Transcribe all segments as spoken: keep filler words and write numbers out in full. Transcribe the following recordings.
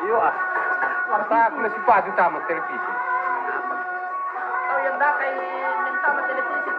Iyo ah. Mata aku na si Paju tama televisi. Kau yang dakai minta ma televisi.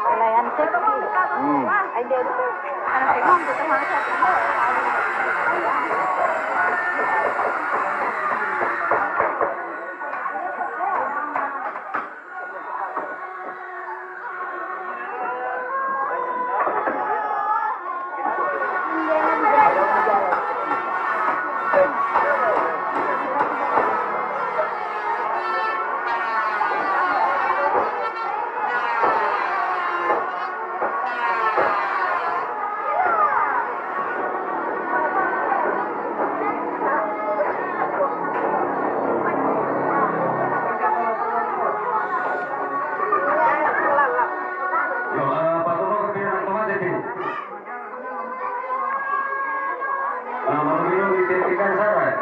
Pelayan seksi. Hmm. Yo, eh, Pak Gubernur, biar otomatis ini. Ah, Bang Rio, identifikan sarai.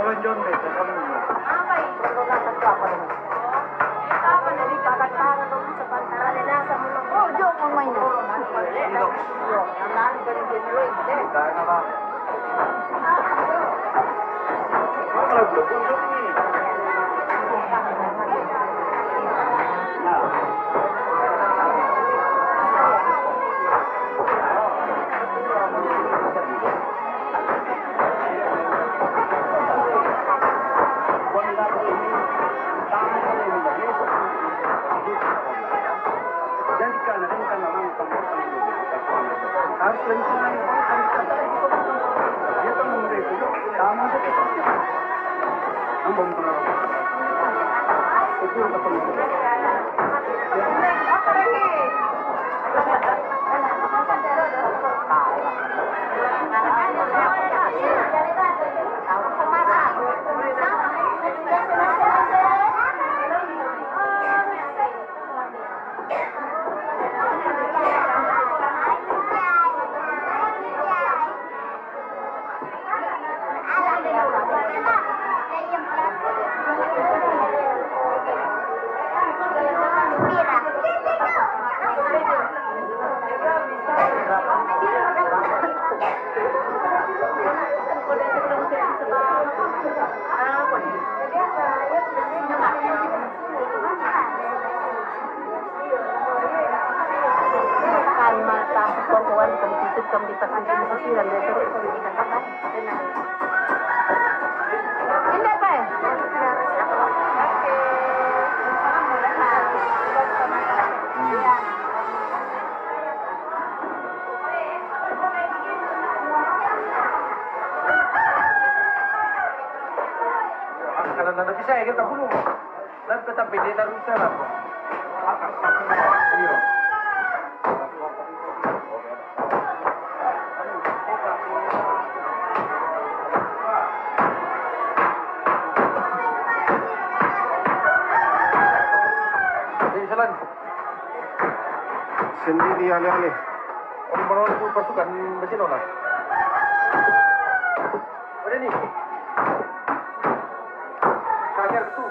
Oh, yo, con mañana. Kan mata kuan-kuan di komputer, kam di pakai komputer, dan dia terus di kata. Ini apa ya? Kalau nggak bisa ya kita bunuh. Tapi, tapi dia taruh sana, Bro. Iya. Jadi, Selan. Sendiri alih-alih. Orang baru itu pasukan Barcelona. Udah nih. Kajar tuh.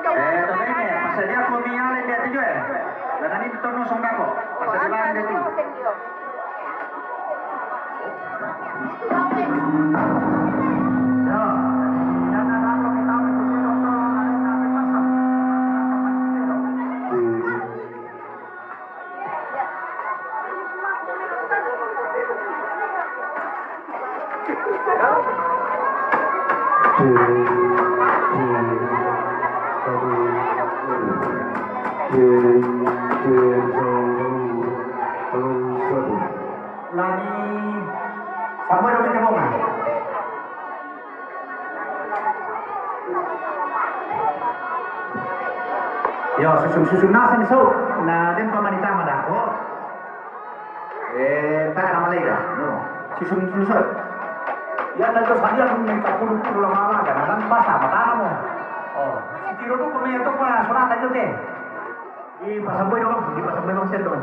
Eh, tenang ya, pasal dia aku minyak dia tujuh eh. Dan ini betul nusung dako. Pasal dia dia tu. Cek, cek, satu. Cek, cek, satu. Halo, satu. Lagi sama dengan cebongan. Yo, susun-susun nasa ni so. Na den pamanita madako. Eh, tak ada malega, no. Susun-susun so. Ya, na to saja pun minta puluh-puluh lama lagi. Malam pasar, matana mo. Oh, si tiro tu kami itu pun surat aja teh. Di pasar boy dong, di pasar boy dong, sendok.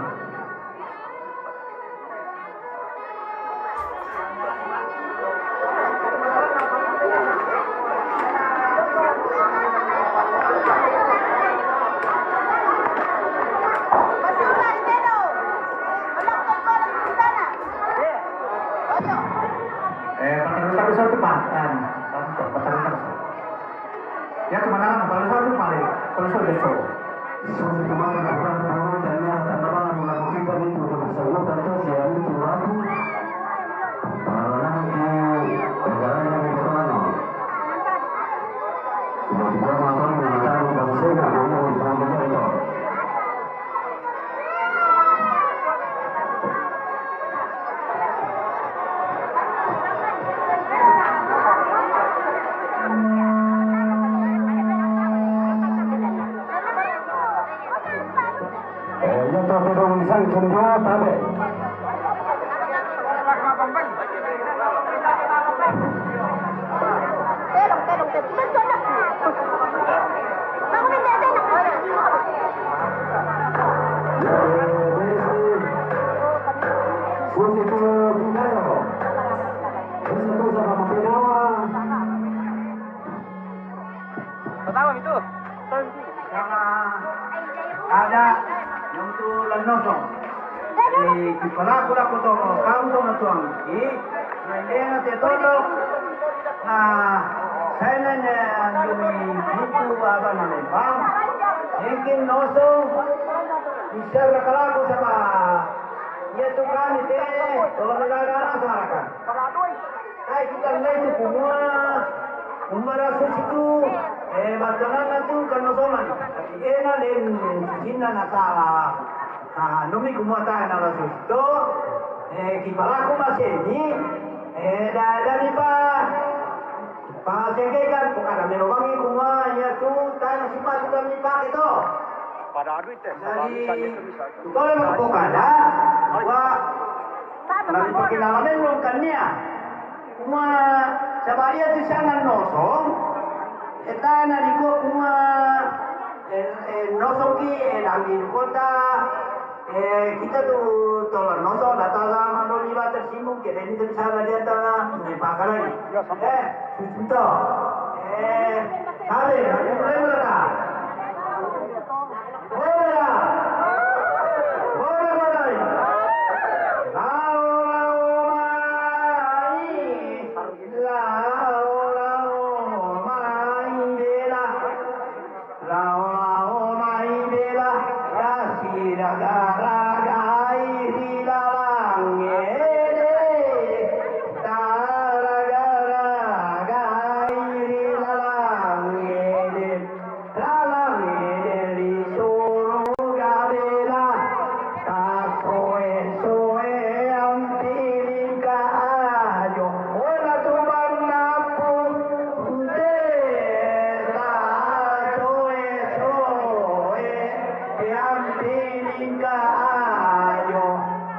Eh, patarutang sa tu, Pak. Em, patarutang sa. Ya, kemana lagi? Kalau sa tu, Pak, kalau sa tu. Sa tu, kemana? Tanda baru, lagu kita ni, tu, tu, sa tu, tanto, siya, tu, lagu. Para lagi, perkara yang kita, no. Cuma kita makan, makan, makan, makan, makan, makan, makan. Eh, yo to, pero misan kin yo tabe. Pertama itu. Sama ada yang tu lenosong. Di kepala aku lah kotong, kamu tu matuang. Di, main dia nanti tolong. Nah, saya nanya demi itu apa namanya, Bang? Mungkin nosong bisa berkelaku sama dia tu kan, itu, kalau negara masyarakat. Ai, kita ngai tu kumua, kumua rasus itu, eh, batanana tu kan masoman. Ena den sina na sala. Ah, numi kumua ta na rasus itu, eh, kipalaku maseni, eh, da, da ni pa, pa sengkekan, pokada melo bangi kumua, ya tu, ta na sipa tu kami pake to. Pada adu itu, jadi, tukau lagi pokada, wa, lagi pakai dalamnya belum kan ni ya. Kuma sabaria tu sangan nosong, etana di ko kuma, eh, eh, nosong ki, eh, lambi di kota, eh, kita tu tolong nosong, datang sama doni ba tersinggung, kita ini tu bisa ada dia tengah, eh, pakai lagi. Eh, susunto. Eh, kare, mulai berkata. Ora! Ora, ora! Lao, lao, mai! Lao, lao, mai, bela! Lao, lao, mai, bela! Kasi raga, raga, iri, lalang, ede! Ta raga, raga, iri, lalang, ede! Lalangederi suru gabela, tasoe-soe ampiling ka ajo. Ona tu manapu, te tasoe-soe ampiling ka ajo.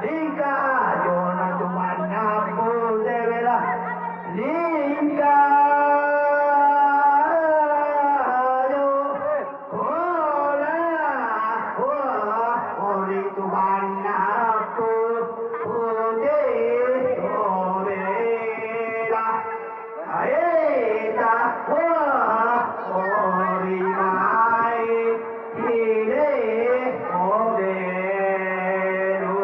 Ling ka ajo na tu manapu te bela. Ling ka ajo. Hola, hola, hori tu bana pu, pute, obela, aeta, hola, hori mai, hire, obelu.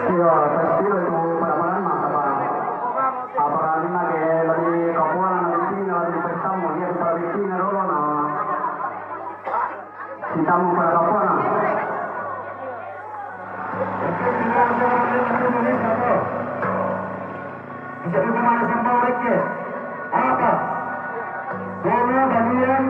Iya, pasti itu pada mana mah, apa? Apa kali lagi, lagi kapuan, lagi tina, lagi pesta, mau lihat para tina dulu, nah. Kita mau pada kapuan, nah. Bisa di mana sampai, ya? Apa? Bola bagian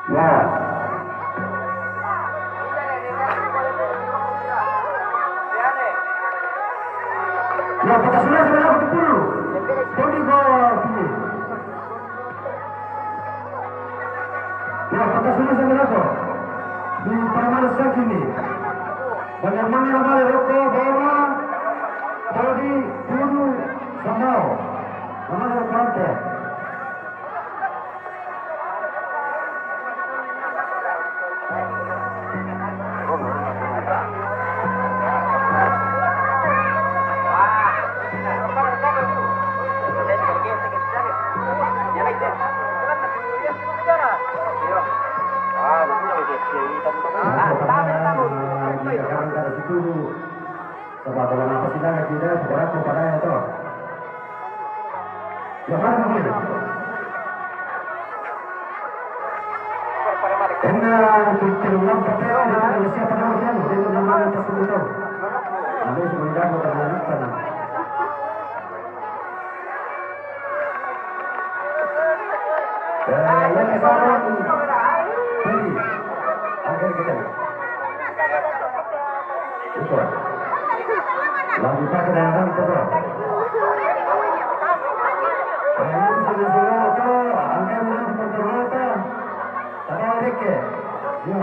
Ya. Ya, patasulan sa belakang tu pulu. Tony ko pulu. Ya, patasulan sa belakang. Di Paramana Sakini. Banyak mana nama rokok, bawa. Tony, pulu, sambal. Mana rokok? Sebab kalau nak persidangan kita, berat tu pada itu. Ya, mana boleh? Kena tuntun lampu teh, dia tak boleh siapa nama dia, dia tak nama yang tak sebut tahu. Habis mengganggu tanah tanah. Eh, yang sekarang, pilih. Angkat kita. Ito. Lagi pa kailangan ko to. Ayun, sila-sila ito. Ang kailangan ko to. Tabaw Enrique. Yo.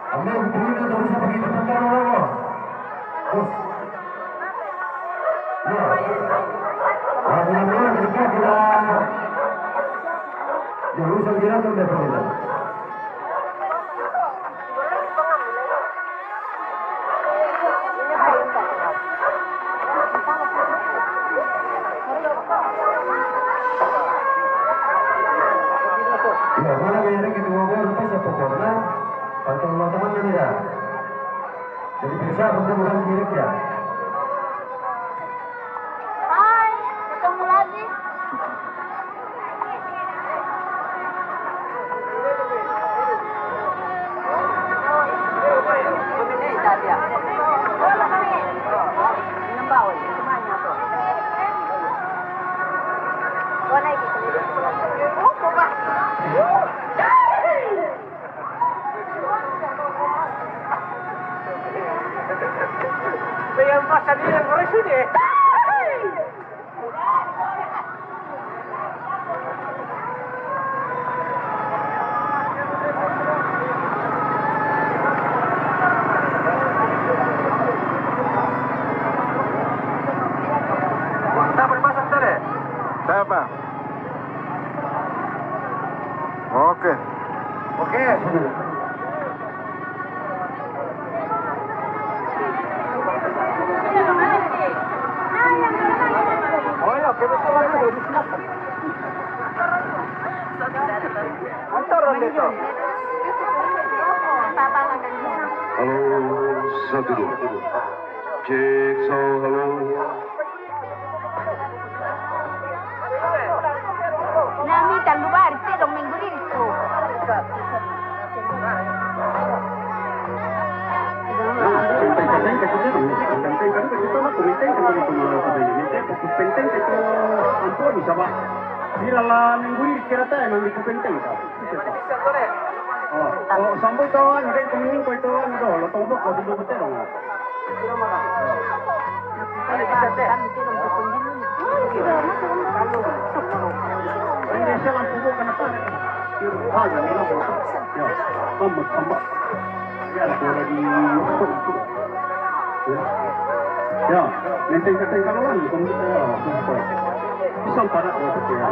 Ang mga pinili ko sa pagkita ng tanong ako. Boss. Yo. Ang mga pinili ko, kailangan. Yo, usang ginagawa na pagkita. Iya, mana mereka kedua baru pas apa corona? Pantau teman-teman tidak? Jadi bisa bertemu dengan diri ya. Hai, ketemu lagi. Yang pasa dia yang orang sini. Tapa. Oke. Oke. Halo, satu, dua. Cek sound, halo. Nami tandu bari, tedong minggu rintu. Ampun, sabah. Bila la minggu rintu kira teh, nami ku penteng, kau. Oh, oh, sampai tahu, ada yang temenin kau itu, ada, lo tombok, lo tombok, betul. Ya, menteng kateng kalawan, bukan kita, ya. Bisa pada, oh, betul, ya.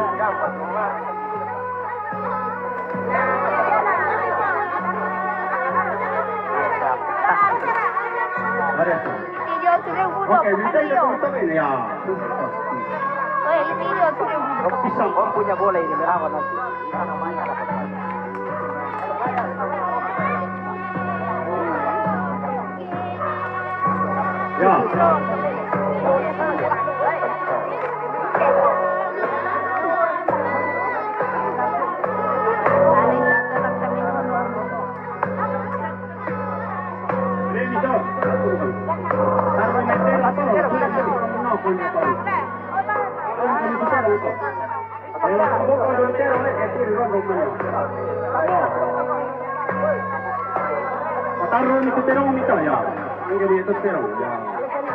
Oke, minta kita tutup ini ya. Weh, ini dia tuh. Bisa, oh, punya bola ini, merawan nanti. Ya. Arro mi tu terong mi to, ya. Angge mi tu terong, ya.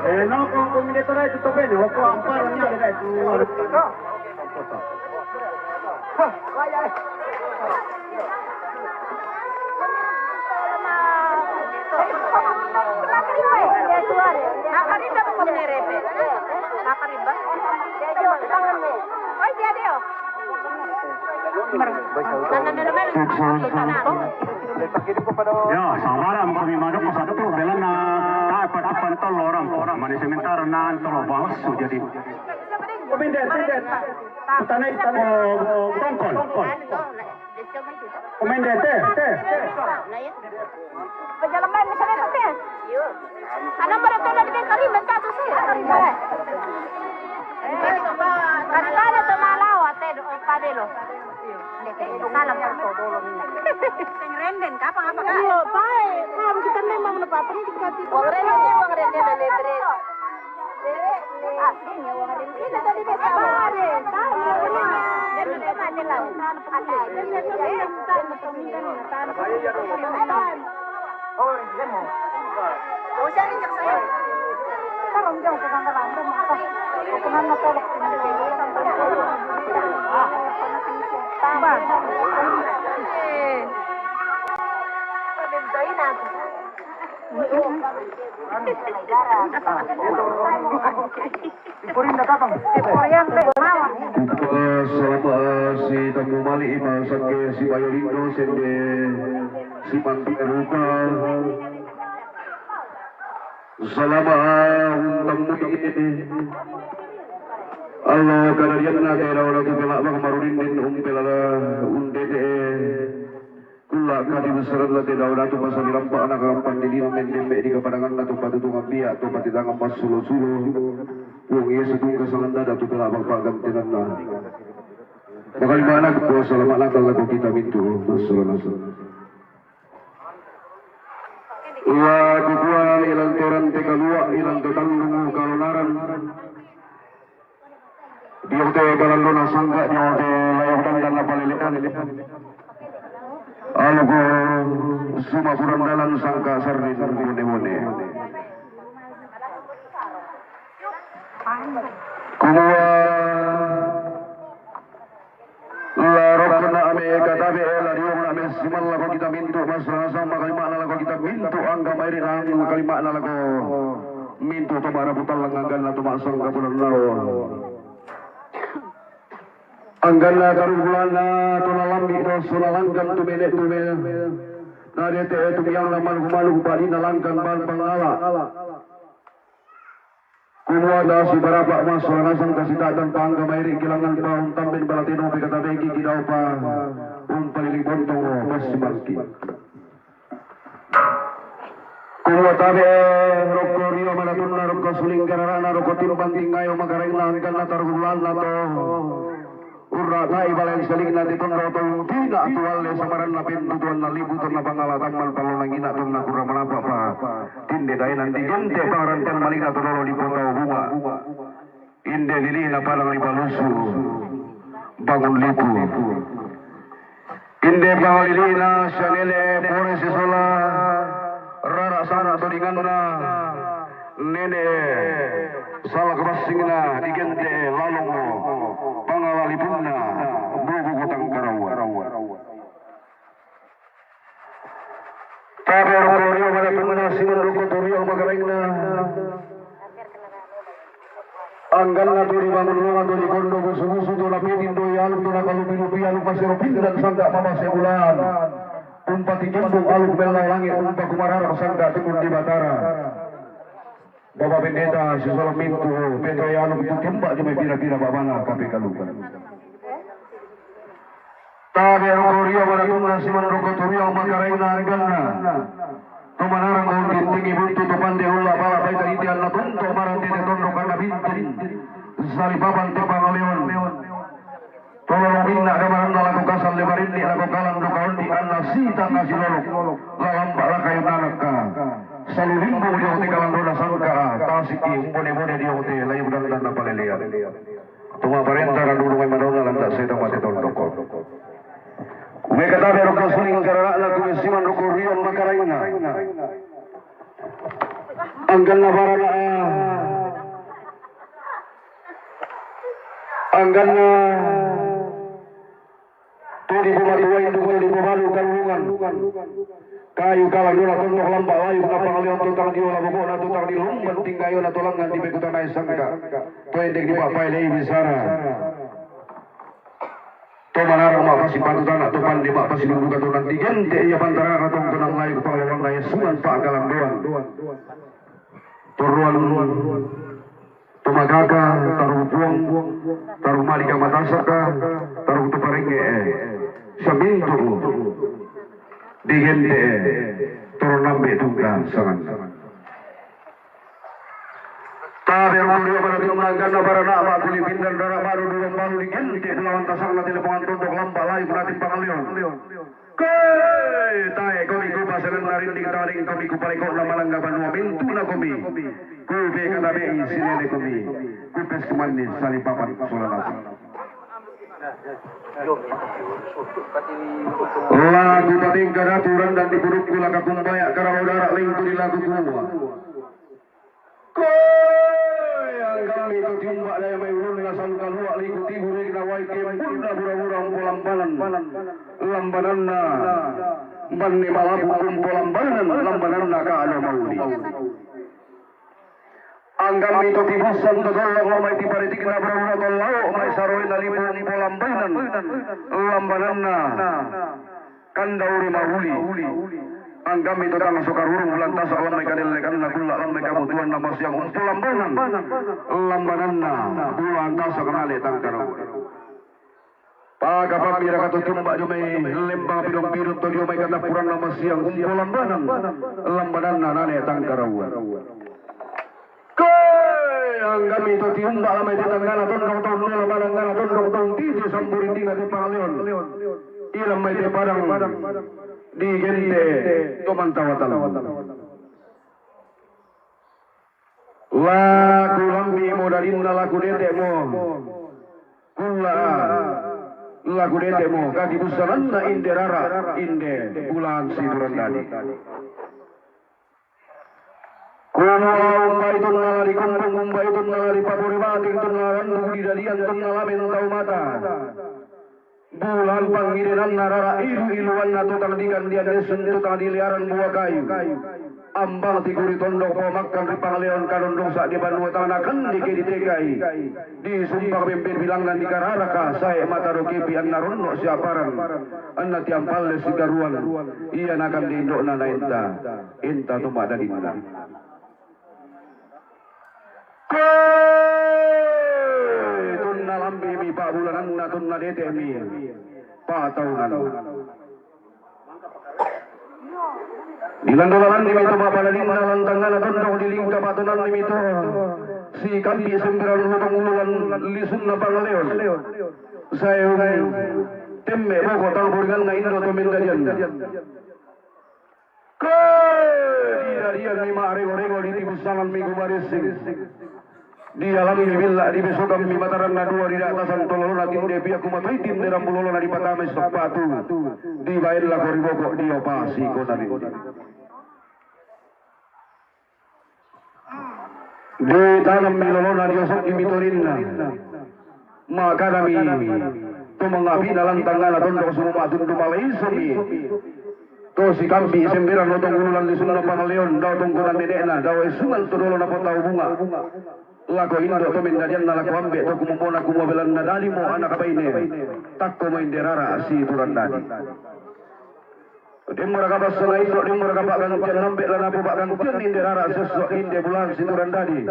Eh, no, ko, ko mi de to rai tu to bene, ko amparo nya de rai tu. Ya, sabara mo kami madok ko satu, bela na, ta, pa, pa, tolo orang, orang, mani sementara na, tolo balas, so jadi. Pemindai, pemindai. Tanai, tolo, tongkol, tongkol. Pemindai, te, te. Pejalaman misalnya, te. Ada pada tolo di kali, minta tu sih. Kantana to malawa te do padelo. Salam. Sing renden kapang apa ka? Iyo, pai. Kam kita memang na papa ni dikati. Wong renden ni, wong renden na lebre. Aslinya wong renden. Kita tadi biasa. Bare, tahu. Dan kita tadi lah. Ada. Salama si tamu mali ima sangke si bayo lindo sende si mantik rupa. Salama untang mudi. Allah kadarian na kaya daun atu pelak bang marudin din umpela undete. Kula kadi besaran la te daun atu pasal dirampak na karampan di lima mendembe di kapadangan na tu patutungan biak tu pati tangan mas sulo-sulo. Wong iya setung kasangan na datu pelak bang pagantinan na. Makali mana kepua salamat natal lagu kita mintu. Mas sulo-sulo. Iya, kukua ilang toran te kalua, ilang te tandung kalonaran. Dio te kalandona sangka, dio te layudan dan napalelekan. Aluku suma kurandalan sangka sarni bone-bone. Kumua La rokna ame katabe la diong ame simal lako kita mintu mas rasa makalimakna lako kita mintu angka mairi nang makalimakna lako mintu to maraputal lang anggan la to masang kapulan lao. Anggan la karugulana to nalambi do so nalanggan tu mene tu mene. Na dete tu miang na malu malu bali nalanggan ban pangala. Kumua ta si barapa mas sola nasang kasi ta dan pangga mairi kilangan paun tamben balateno pe kata beki kidau pa umpalili bontong o pas si bangki. Kumua tabe rokko rio manatunna rokko suling gararana rokko timbang tingayo makarengna angkanna targulanna to. Urra tai balen selingna ti tondotong tina tualle samaranna pentutuanna lipu tonna pangala tamman pallonangina tonna kurra manapa pa tinde daenan digente pangarantean malingna todolo di potau bunga. Inde lilina padang di balusu bangun lipu. Inde pangalilina sianele pore sisola rara sana todinganna. Nene sala kabassingna digente lalongo pangalalipunna bubu kutang karaua. Tabe rokko rio manatunna siman rokko to rio magarengna. Angganna to dibangun ruangan to dikondo busu-busu to napedin doi aluk to nakalupi-lupi aluk masero pindan sangka mamase bulan. Umpati kembung aluk mellau langit umpa kumarara sangka timun di batara. Bapak Pendeta, sisolo mintu, peto ya anu tu kemba jumai pira-pira babana kape kaluka. Tabe roko rio manatunna siman roko turio makarengna angganna. Tumanarang kau tintingi buntu tu pande ulla pala paita iti anna tunto marang tete tondo karena bintin. Sari papan te pangaleon. Tolong minna kamaranna lako kasal lebarinni lako kalan duka ondi anna sita kasi lolok lalamba lakayu nanakka. Salulimbu dio te kalandona sangka tasiki umbone-bone dio te layu dan dan napalelean. Tuma parenta randu rumai madonna lanta seta mate tondoko. Ume kata Roko suling karara'na, ku messiman roko riong makarainna. Angkanna barana, angkanna tuli pematuai duk tuli pemanu karurungan. Kayu kalang dona tondok lamba layuk na pangaleon tutang diola bobona tutang dilomban tinggayona tolangan di pekutana sangka. To endek di papailei bisara. To manarang ma pasipatu tana, to pande ma pasinunduka to nang digente ia pantaraka tongkonan layuk pangaleonna ia suman pakalang doan. Torroan to magaka, tarugu puang, tarugu malika matasaka, tarugu to parenge e. Samintu digente e, torro nambe tungka sangan. Tabe rurio pada timbangkan na barana ma kuli pindan dara baru dua baru digente delawan tasang na telepongan tondok lamba layu na timbang leon. Koe, tae komi ku pasengan na rinding taring komi ku palekok na manangga banua mintu na komi. Ku be kata be i sinene komi. Ku pes kumanni salipapan sola nasi. Lagu patingka daturan dan di pudukku laka kumbaya karabau darak lingku di lagu kuwa. Koe, angkammi to tiumbak daya mai ulunna salu kaluak liku tibu rik na wai kembunna bura-bura umpo lambanan. Lambananna banne malapu umpo lambanan, lambananna kalo mauli. Angkammi to tibusan to tollo mai tiparitikna bura-bura tollo mai saroena lipu umpo lambanan. Lambananna Kanda uri mauli. Angkammi to tang sokarurung bulan tasak lamai kadellekanna kulla lamai kabutuhan nama siang umpo lambanan. Lambananna bulan tasak nale tangkarau. Paka pamira kato jumba jumai lembang pidong-pidong to jumai kata puran nama siang umpo lambanan. Lambananna nale tangkarau. Koe, angkammi to tiumbak lamai te tangngana tondok tondok lamai tangngana tondok tong tije samburi tina te pangaleon. Ilam mai te padang di gente to mantawatan. Laku lambi mo dadinna laku dete mo. Kulla laku dete mo kaki busananna inde rara inde bulan siduran dadi. Kumua umbai tonna la dikumbung, umbai tonna la dipapore bating, tonna la randuk didadian, tonna la mentau mata. Bulan pangidenanna rara ilu-iluanna totang dikandian nesun totang diliaran bua kayu. Ambang tiguri tondok pomakkan ri pangaleon kadondong sa di banua tana kandike ditekai. Di sumpang bembe bilangna ni kararaka sae mata dokepi anna ronno siaparan anna tiampalle sikaruan ia nakan di indokna na enta enta to madadinna. Koe tunna lambimi pabulananna tunna detemi pataunan. Dilandolalanni mito mapalalinna lantangana tondok dilingka patonanni mito sikampi sembiran lutong ululan lisunna pangaleon. Saeung temme boko tang boringanna indo to mendadianna. Ke didadianmi ma'rego-rego di tibusanganmi kumarissing. Dialammi billa' dibesokammi mataranna dua ri da'tasan tololona tinde pia kumatoi tinde rambulolona dipatamai sappatu dibaen lako ri boko' dio pasi kona rinde. Ditanammi lolona dio sokki mitorinna. Ma'kadami to manga'bi'na lantangngana tondok sumu ma'tundu malaisomi. To sikambi' semberan lotong ululan lisunna pangaleon dao tongkonan nene'na dao essungan to dolo napotau bunga'. Lako indo' to mendadianna lako ambe' to kumombona kumua belanna dalimo ana' kabaine takko mainde rara' siturang dadi. Demmoraka passana indo' demmoraka pa'gantian ambe' la napopa'gantian inde rara' sesso' inde bulan siturang dadi.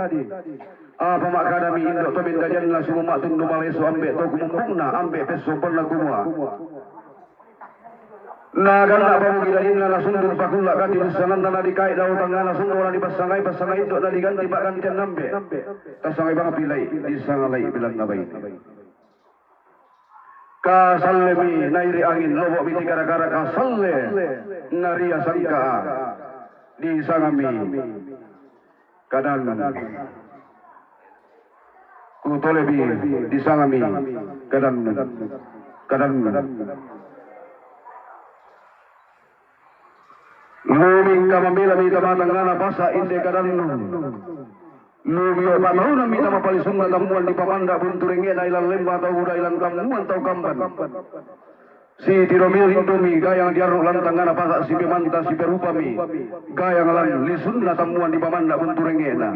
Apa ma'kadami indo' to mendadianna sumu ma'tundu malaiso ambe' to kumumbungna ambe' pessombonna kumua. Na ganna' pamugi dadinna na sundun pakulla' kati bussananna na dikai dao tangngana sundun na dipassangai passangai indo' na diganti pa'gantian ambe'. Tassangai bang pilai dissangalai bilanna baine. Kasallemi nairi angin lobo'mi tikara-kara kasalle naria sangka'a disangami. Kadan kutolebi disangami kadan kadan Lumingka mambela mi tama tangngana pasa' inde kadannu. Lumio' patauna mi tama palisunna tammuan dipamanda' buntu rengnge'na ilan lemba tau buda ilan tammuan tau kamban. Sitiromi lindumi gayang diarru' lan tangngana pasa' sipemanta siperupami gayang lan lisunna tammuan dipamanda' buntu rengnge'na.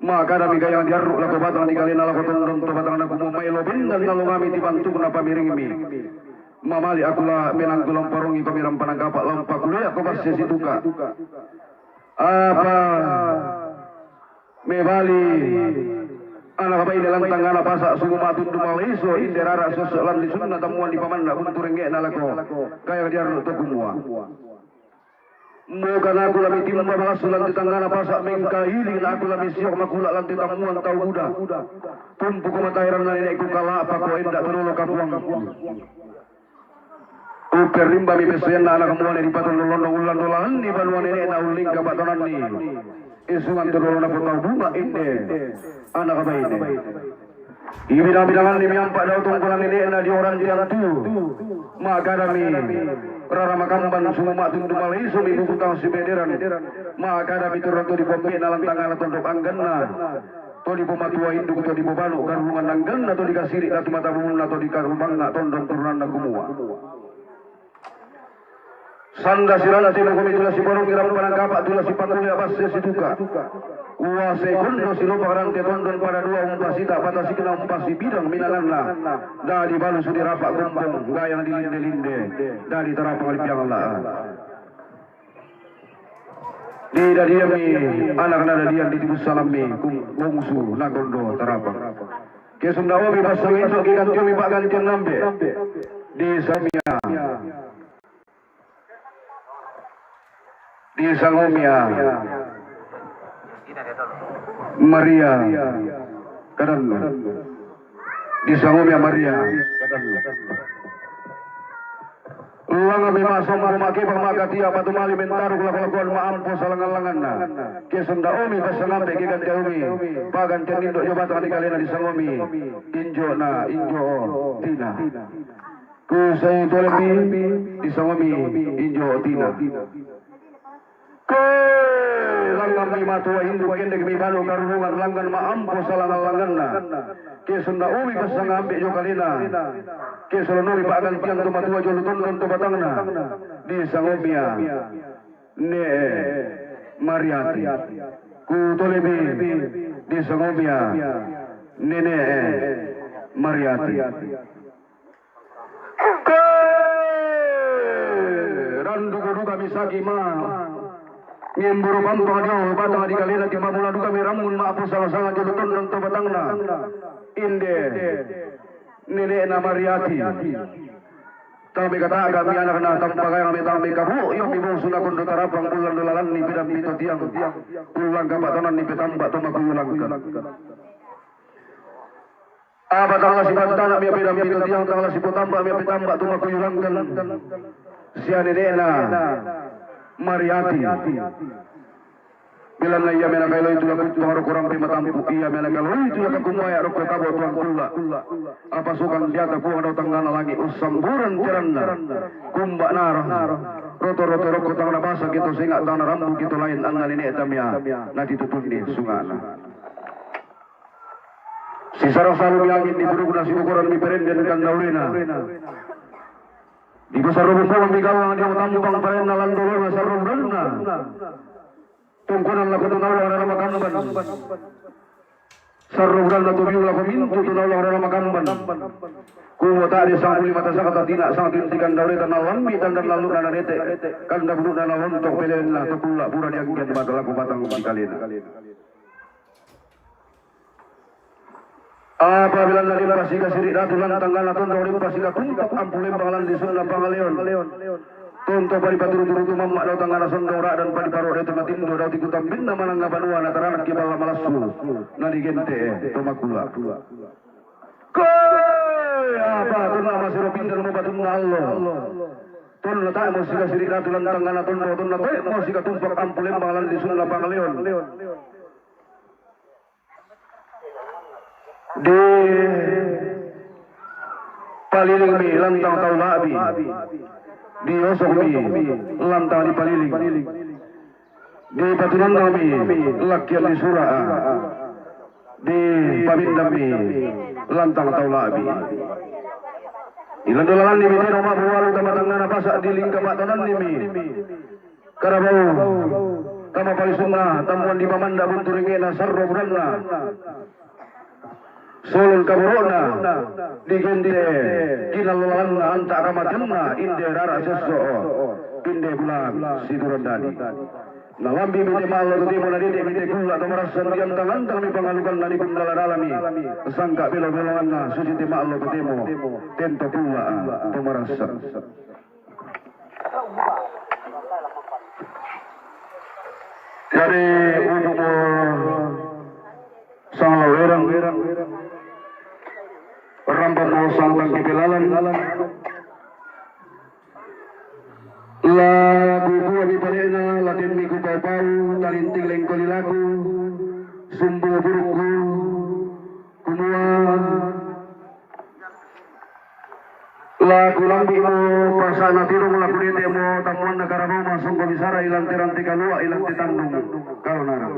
Ma'kadami gayang diarru' lako batang dikalena lako tondon to batangna kumua maelo bendan nalongami tibantukna pamiringmi. Mamali' aku la' menangku lamparungi pamirang panangkapa' lampakulea' ko basse situka'. Apa mebali ana' baine lan tangngana pasa' sumu ma'tundu maleso inde rara sosso lan lisunna tammuan dipamanda' buntu rengnge'na lako gayang diarru' to kumua. Mukana aku la mitimba malassu lan te tangngana pasa' mengkailing na aku la misio' makula' lan te tammuan tau buda. Tumpuko mataeranna nene'ku kala'pako enda' to dolo kapuangku. Upperrimba mi pessoyanna ana' muane ripatollo-lollo ullan dolalanni banua nene'na ullingka pa'tonanni. Isungan to dolo napotau bunga' inde ana' baine. Ibidang-bidanganni miampa' dao tongkonan nene'na dio ranteang tu. Ma'kadami rara makamban sumu ma'tundu maleso mi buku tang sibederan. Ma'kadami torang to dipoambe'na lan tangngana tondok angganna. To dipomatua induk to dipobanu karungan angganna to dikasiri' datu mata bulunna to dikarumangnga' tondon turunanna kumua. Sanda sirante mokomi tu la siporong irang panangkapa' tu la sipakulea' basse situka'. Uase kondo silopak rante tondon pada dua umpasita' patasikna umpasibidang minanganna. Dadi balusu dirapa' gombong gayang dilinde-linde. Dadi tarapang lipiang la'a. Didadiammi anakna dadian ditibussalammi bungsu nakondo tarapang. Ke sunda'omi passanginto' ke gantiomi pa'gantian nambe. Disamia. Disangomia Maria kadannu. Disangomia Maria kadannu. Langami masombo makeba makatia patumali mentaruk lako-lakoan ma'ampo salangan-langanna. Ke sunda'omi passangambe ke gantiaomi pagantian indo' jo batang dikalena disangomi injo'na injo' Tina. Kusai tolemi disangomi injo' Tina. Ke langngan mi matua induk kendek mi balu karurungan langngan ma'ampo salangan-langanna. Ke sunda'omi passangambe jo kalena. Ke solonomi pa'gantian to matua jolo tondon to batangna. Disangomia Ne'e Mariati. Kutolemi disangomia Nene'e Mariati. Ke randuku duka misaki ma ngemburu pampang dio batang dikalena timbamula duka mirammun ma'apu sanga-sanga jolo tondon to batangna. Inde Nene'na Mariati. Tang mekata'ga mi anakna tampa gayang me tang mekabu'yo mi bungsu nakondo tarapang ullang dolalanni pedang pito tiang. Ullang kapa'tonanni petamba to makuyu langkan. Apa tang la sipantana' mia pedang pito tiang, tang la sipotamba mia petamba tu makuyu langkan. Sia nene'na Mariati. Belanna ia mena kailoi tu la kuppang rokko rampe matampu', ia mena kailoi tu la kakumbaya rokko kabo tuang kulla'. Apa sukang diata Puang dao tangngana langi' ussamburan teranna. Kumba nara roto-roto rokko tang nabasa kito senga' tang narambu kito lain anna nene'ta mia natitutunni sunga'na. Sisara salumi angin, dipudukna sibokoran, miperenden kandaurena. Dipasarro bumbuang migallang dio tampang parenna landolona sarro bulanna. Tongkonan lako tu naullang rara makamban. Sarro bulanna tu biu lako mintu tu naullang rara makamban. Kumo ta'de sangkuli mata sakata tina sangtintikan daureta nalambi tandan lallu'na narete. Kanda budu'na nalontok pelenna to kulla' pura dianggen mata lako batang dikalena. Apa belanna limpa sikasiri' datu lan tangngana tondok, limpa sikatumpak ampu lembang lan lisunna pangaleon. Tonto paripa turu-turu tumamma' dao tangngana sondong ra'dan paripa ro'de tu matindo dao tikutambinna manangnga banua nataranakki balla malassu nadigente'e to makula'. Koe apa tonna masero pindan mo batunna allo. Tonna ta'mo sikasiri' datu lan tangngana tondok, tonna ta'mo sikatumpak ampu lembang lan lisunna pangaleon. Dipalilingmi lantang tau la'bi. Diosokmi lantang dipaliling. Dipatunannangmi lakkian di sura'a. Dipamindammi lantang tau la'bi. Ilan dolalannimi tedong ma'bualu tama tangngana pasa' dilingka pa'tonannimi. Karabau tama palisunna, tammuan dipamanda' buntu ringe'na sarro buranna. Solon kaboro'na digente' kinallolanna anta' kamateanna, inde rara' sesso'o, inde bulan siturandadi. Nalambi'mi te ma'allo totemo, nadede'mi te kulla' to marassan, diantang-antangmi pangalukanna, digundala-dalami sangka' belo-beloanna, susi te ma'allo totemo, tento kulla'a to marassan. Jadi, uju'mo sang lawerang, rampa'mo sang tangke pelalan. La kubuani pale'na, la temmi kupau-pau, talinting lengko lilaku, sumbu burukku, kumua la kulambi'mo pasa'na tedong, la kudete'mo tammuanna karabau, masongko bisara ilan te rante kalua', ilan te tandung kalonarang.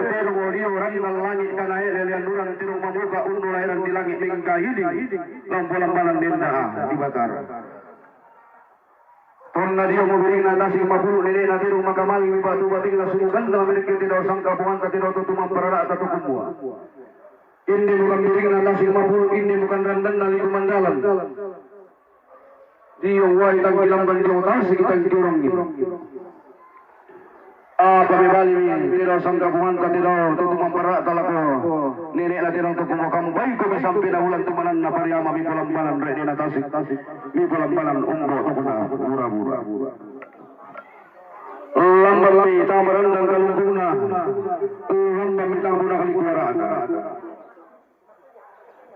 Tedong olio ranna langi' kanae lelean urang, tedong mamoka unnu laeran di langi' mengkahiling, lampu lambanan denda'a di Batara. Tonna dio mo biringna tasik mapulu' nene'na tedong, makamaling mi batu batingna sumuganna, merekke tedong sangka ponganta tedong to tumamparara'ta to kumua. Inde bukan biringna tasik mapulu', inde bukan randanna liku mandalan. Dio uai tangki lamban dio tasik tangki urang. Apa mebalimi tedong sangka ponganta tedong to tumamparara'ta lako nene'na tedong to kumua, kambaiko mi sampe na ulan tumananna Pariama, mi polambanan re'dena tasik, mi polambanan umbo' tokona bura-bura. Lamban mi tama randang kalungkungna, lamban mi tama bona kalikuara'na.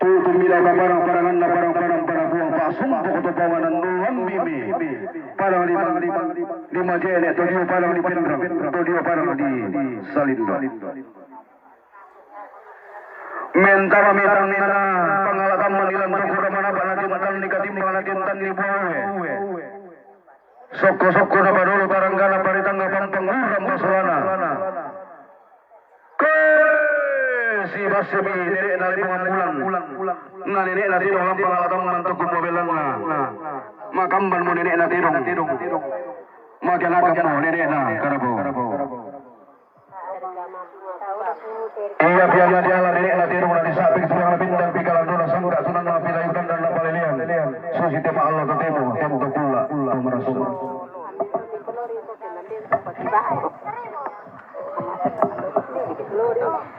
Tutummi dao paparang-paranganna parang-parang panabuang, pa'sumpoko to paonganan, nu lambi'mi padang lima, lima jene', to dio padang di Penrang, to dio padang di Salindo. Mentamami tannina pangala' tamman ilan tokora manapa' natin tanni katimbang natin tanni buawe. Sokko-sokko napadolo taranggana paritanga pampang urrang pasolana. Koe sibassemi nene'na Lepongan Bulan. Na nene'na tedong lampang ala tamman to kumua belanna. Makambanmo nene'na tedong. Makenakammo nene'na karabau. Iya, piala diala nene'na tedong na disa'ping tuang na pindang pikalandona sangka' tunanna pilayukan dan napalelean. Susi te ma'allo totemo, tento kulla' to marassu.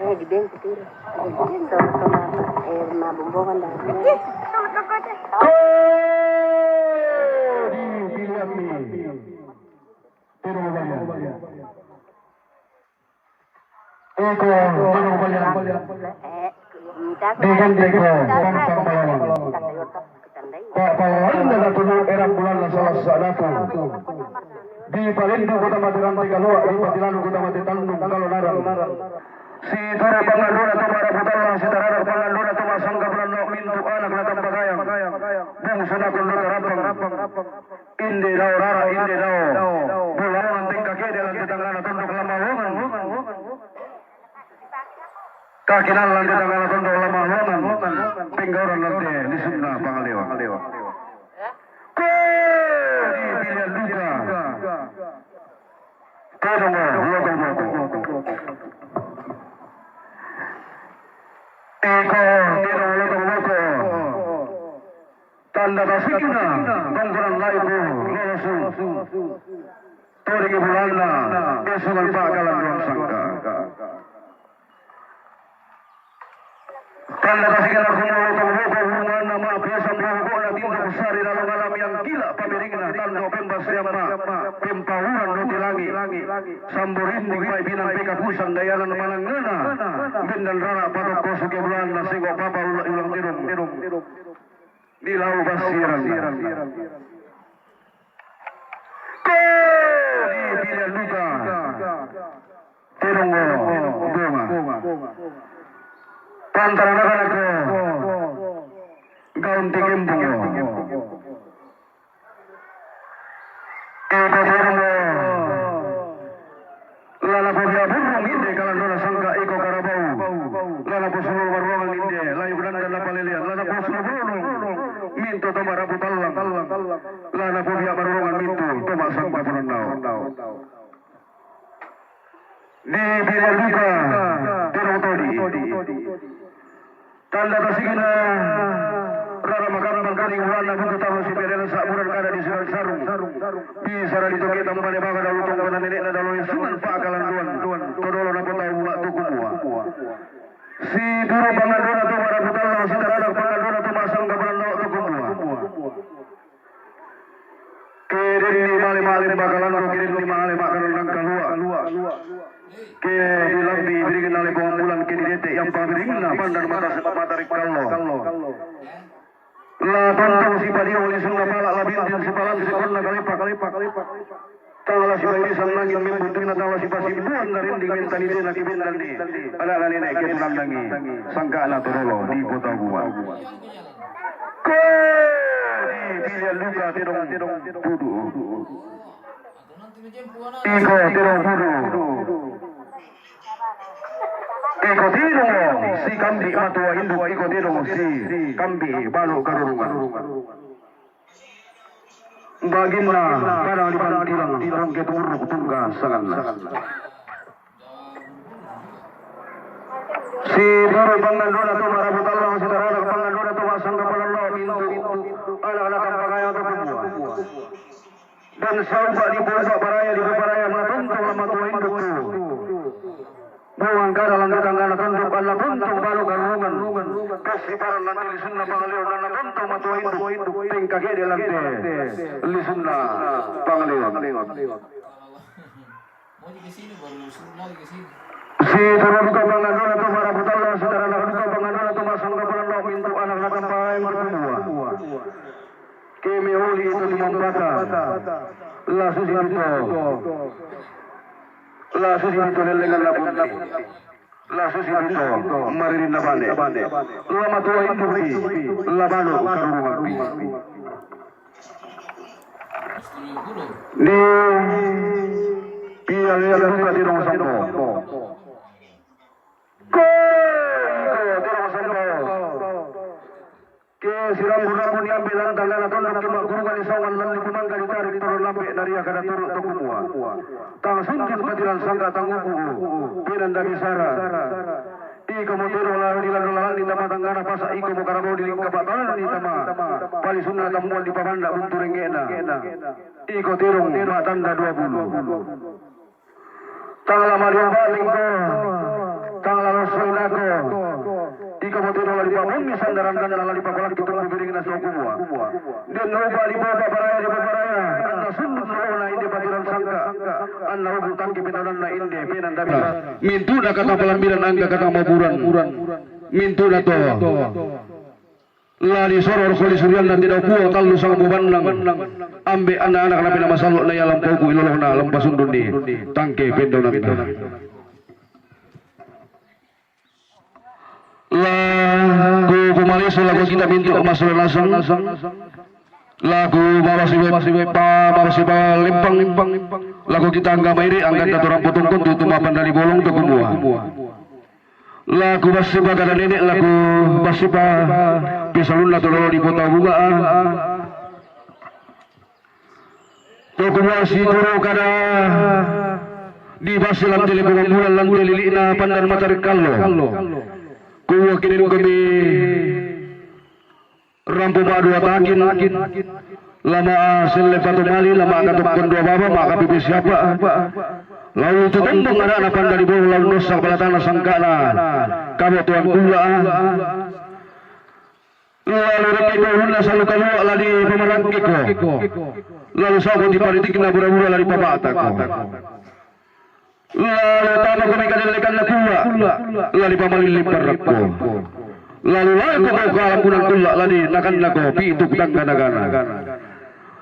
Eh, di bento pure. Di bento, to ma-, eh, mabombongan dah. Ko di pilihanmi. Tedong balian. Iko, tedong balian. Diganti ko pampang palawang. Pa' palawang na tunu erang bulan na salah sa'datu. Dipalendu' ko tama te rante kalua', dipatilalu ko tama te tandung kalonarang. Situru' pangandona to ma'rapu tallang, sitarara pangandona to ma'sangka bulan, no mintu' anak na tambagayang. Bungsu na kondo tarapang. Inde dao rara, inde dao bulawangan, tengka kede lan te tangngana tondok Lamawangan. Kakinal lan te tangngana tondok Lamawangan. Penggauran lan te lisunna Pangalewa. Ko di pilihan duka. Tedong lotong-lotong. Iko tedong lotong-lotong. Tanda tasikna tongkonan laiku lolosu. Toringi bulanna esungan pa'kalanduang sangka. Tanda tasikna kumua lotong-lotong hurunganna, ma'pesan bobo'na tindok sari lalong alamiang kila' pabiringna tando pembaseamma pempauran roti langi'. Sambo rinding paipinang pekapusan dayanan manangngana bendan rara' patokko suke bulanna senggo' papa ula' iulang tedong. Dilau bassiran. Ko di pilihan duka. Tedong bonga. Pantara nakanako. Taun ti kembung. Iko burung. La napobiya burung inde kalandona sangka iko karabau. La naposulu marurungan inde, layu benanda napalelean, la naposulu burung. Mintu to marabu tallang. La napobiya marurungan mintu to masangka panannau. Di pilihan duka, tedong todi. Tanda tasigina rara makan mangkari wana buku tahu si pilihan saburan kada di sudan sarung. Bisa rari toke tambane baka dalu tong kana nenekna dalu sunan pakalanduan. Todolo napotau waktu kumua. Si turu pangandona tu marabu tallang, si taranak pangandona tu masangka panannau tu kumua. Ke denni male-male bakalandu, ke denni male makanan kalua. Ke dilambi biringin ale pamambulan, ke didete yang pabiringna pandan mata mata rikallo. La tontong si padio lisunna pala, la bintin si palan si konna kalepak. Tangala si bairisan nangin membuntingna, tangala si pasimbuan na rinding mentalitena ke bendanni. Anakna nenek ke punandangi sangkana torolo di kota gua. Ko di pilihan duka tedong pudu. Iko tedong pudu. Iko tedong si kambi matua induk, iko tedong si kambi balu karurungan. Baginna kadang di pantilang rongke turuk tungga sanganna. Si turu pangandona tu marabu tallang, si taranak pangandona tu masangka panannau mintu anak-anak kampangaya tu kumua. Dan sauba di boba baraya di bobaraya na tontong lama tua indukku. Buang kada lantu tanggana tontong kana tontong balu karungan. Kasiparan nanti lisunna pangalion na tontong matua induk. Tengka gede lanti lisunna pangalion. Si turu duka pangandona tu marabu tallang, si taranak duka pangandona tu masangka panannau mintu anak na kampangaya tu kumua. Keme uli itu tumampata. La susi bito. La susi bito lellengan na punti. La susi bito maririn na bane. La matua induk di. La balu karurungan di. Di pia lea buka di rong sampo. Ko, ko, di rong sampo. Ke si rambu-rambu ni ambe lantang lana tondok ke makurungan ni saungan lan ni kumangka ditarik turun lambe naria kada turuk to kumua. Tang sundun patiran sangka tang uku. Penan da bisara. Iko mo tedong lalu di lando lalan ni tama tanggana pasa iko mo karabau di lingka patalan ni tama. Palisunna tambuan di pabanda buntu rengena. Iko tedong matanda dua bulu. Tang lama diombak lingko, tang lalo soinako. Iko mo tedong lali pabungi sandaran dan lali pakolak kitung biring na sokumua. Den oba di baba baraya di baba baraya. Anna sundun lolona inde patiran sangka. Anna ubu tangki pinanan na inde penan dabi. Mintu na kata palambiran angka kata maburan. Mintu na to. La di soror koli surian na tidak kuo tallu sanga bubannang. Ambe anak-anak na pina masallo na ia lampauku ilolohna lampa sundun di tangke pendonanna. La ku kumalisu lagu kita mintu masuk nasang. La ku mawasi pa mawasi pa lempang. Lagu kita angga mairi angga tatu ramputungkun tu tumapan dari bolong tu kumua. Laku basipa kada nenek laku basipa pisalunna tololo di kota bunga. Toku muasi turu kada di basi lante liku mambulan lante lili'na pandan matarik kallo. Kuwa kinin kami Rampo ma dua takin, lama selle patu mali, lama katokkon dua baba, ma kapipi siapa. Lalu tu tembong anakna panda di bawah lalu dosa kepala tanah sangkana. Kabo tuan kula. Lalu reke ko hunna salu kalua ladi pamarangkiko. Lalu sabo di paritikna bura-bura ladi pabatako. Lalu tama kami kadellekanna kulla, ladi pamalilling parrakko. Lalu lae ko kau kalambunan kulla, ladi nakannako pitu tangga nagana.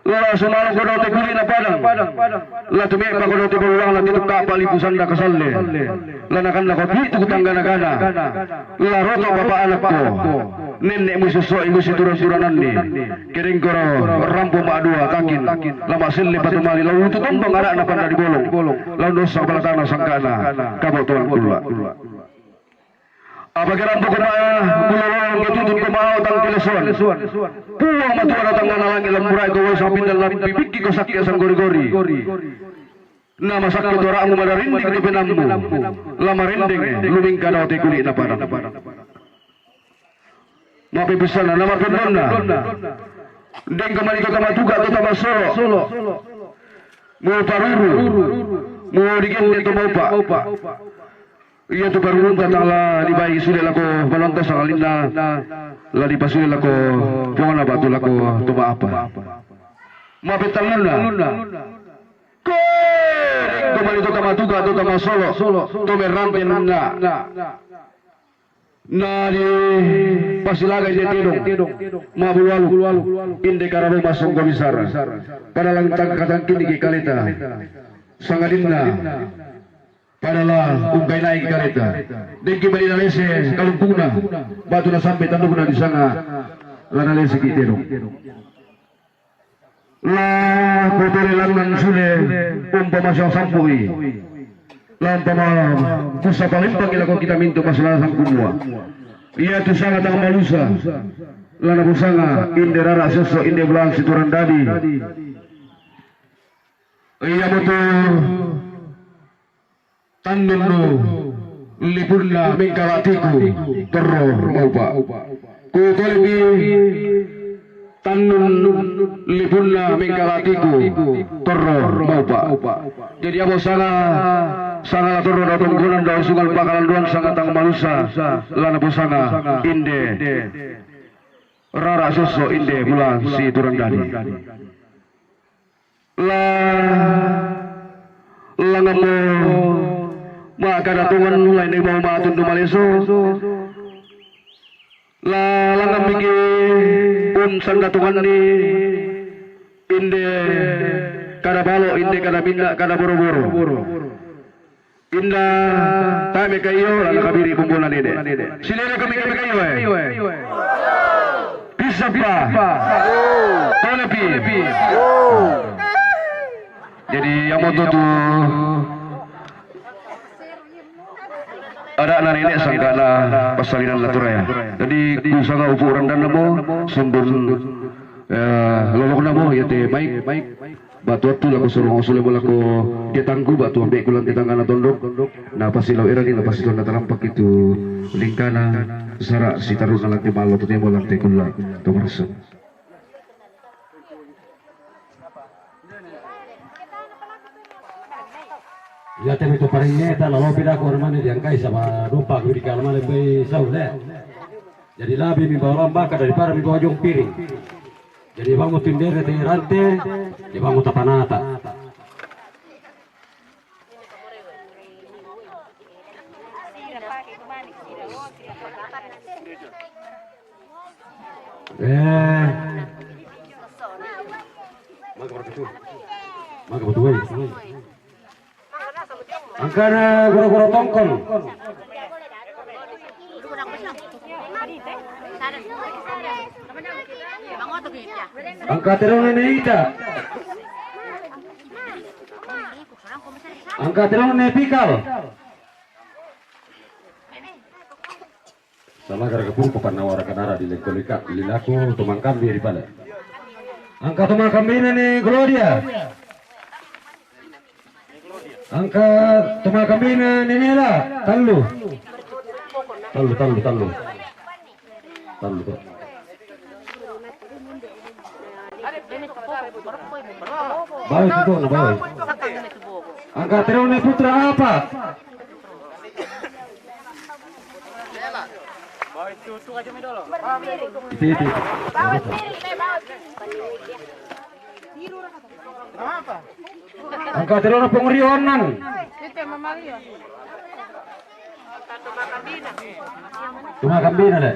La sumalong ko doho' te Kuli'na Padang. La tume'pa' ko doho' te Boluwang, la titu' ka'pa' lipu sanda kasalle. La nakanna ko titu' tanggana-gana. La roto' bapa' anakko. Nenne' musi esso'i musi turan-turananni. Kedengkoro rampo ma'dua kakin. La ma'selle patumali la utu tombang ara'na pandadi bolong. La undossa balatana sangka'na kabotoan kulla'. Apa ke rampo ko ma'bulolong ke tutun ko ma'ao tang kelesoan. Puang Matua datang ngana langi' lambura'i ko wai sapinna la pipikki ko sakke sanggori-gori. Na masakke tora'mu madarinding tu penammu. La marendeng lumingka dao te Kuli'na Padang. Ma'pepissanna na ma'pennonna. Dengka mani kota matuga kota masolo. Mu paruru. Mu digende to maupa. Iya tu parurunta tang la dibai sule lako malonta sangalinna la dipasule lako Puangna batu lako to ma'apa. Ma'petallunna. Ko dengka mani kota matuga kota masolo. To merante nunna. Na dipasilaga inde tedong, ma'bulu aluk, inde kararoma songgo bisara. Pada lang tang katangkini ki kaleta, sangadinna pada la ungkainai ki kaleta. Dengki bali nalese kalungkungna, batu nasampe tandukna disanga la nalese ki tedong. La kuturi langngan sule umpama sisampu'i. La umpama kussa palimpangi lako kita mintu' masalah sangkumua. Iya tu sanga tang malusa. La nakusanga inde rara' sesso inde bulaan siturang dadi. Iya mutu Tannunnu lipunna mengkalatiku torro maupa. Ku kolepi tannun lipunna mengkalatiku torro maupa. Jadi abo sanga, sanga la torro dao tongkonan dao sungan pakalanduan sanga tang manusa la naposanga inde rara' sosso inde bulaan siturang dadi. La langammo ma'kada tongan lain mau matundu maleso. La langammiki unsanda tonganni inde kada balo, inde kada minna, kada boro-boro. Inna tae' me' kaiyo la nakabiri' bumbuna nene'. Sinere kami kami kaiyo e. Pisappa. Tolepi. Jadi yamoto tu ada'na nene' sangka'na passalinanna tu raya. Jadi kusanga upu' randanna mo sundun, eh, lolokna mo yate maik. Batu attu lako surung sule mo lako detangku, batu ambe'ku lan detangngana tondok. Na pasilau erani, na pasitonna tarampakki tu lingkana sara' sitaruna lan te mallo totemo lan te kulla' to marassu. Iya te mitu paringeta lalopi dako armane diangkai saba' dupa gurika armane bai saule. Jadi labi mi bawa lambaka daripada mi bawa jong piring. Jadi bangun tindere te rante, jadi bangun tapanata. Eh. Maka berketu. Maka betul. Angkana gura-gura tongkol. Angka terone ne ita. Angka terone ne pikal. Sama gara-gara puru papanawara kanara di leko-leka, lilaku tumangkambi ri pale. Angka tumangkambina ni Gloria. Angka tumangkambina ni Nela, tallu. Tallu, tallu, tallu. Tallu, tallu. Baik, itu, baik. Angka terone putra apa? Iti, iti. Angka terone pongrihonan. Tumangkambina, le.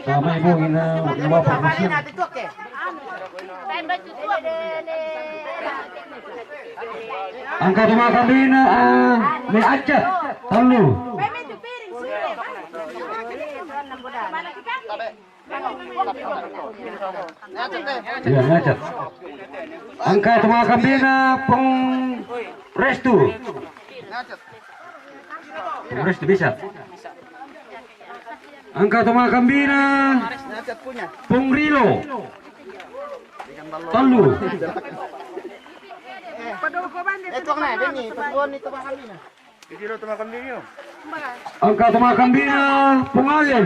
Sama ibu ina, ibu apa? Angka tau makambina, ah, me acat, tallu. Iya, me acat. Angka tau makambina, Pung Restu. Pung Restu bisa. Angka tau makambina, Pung Rilo. Tallu. Angka tau makambina, Pung Agen.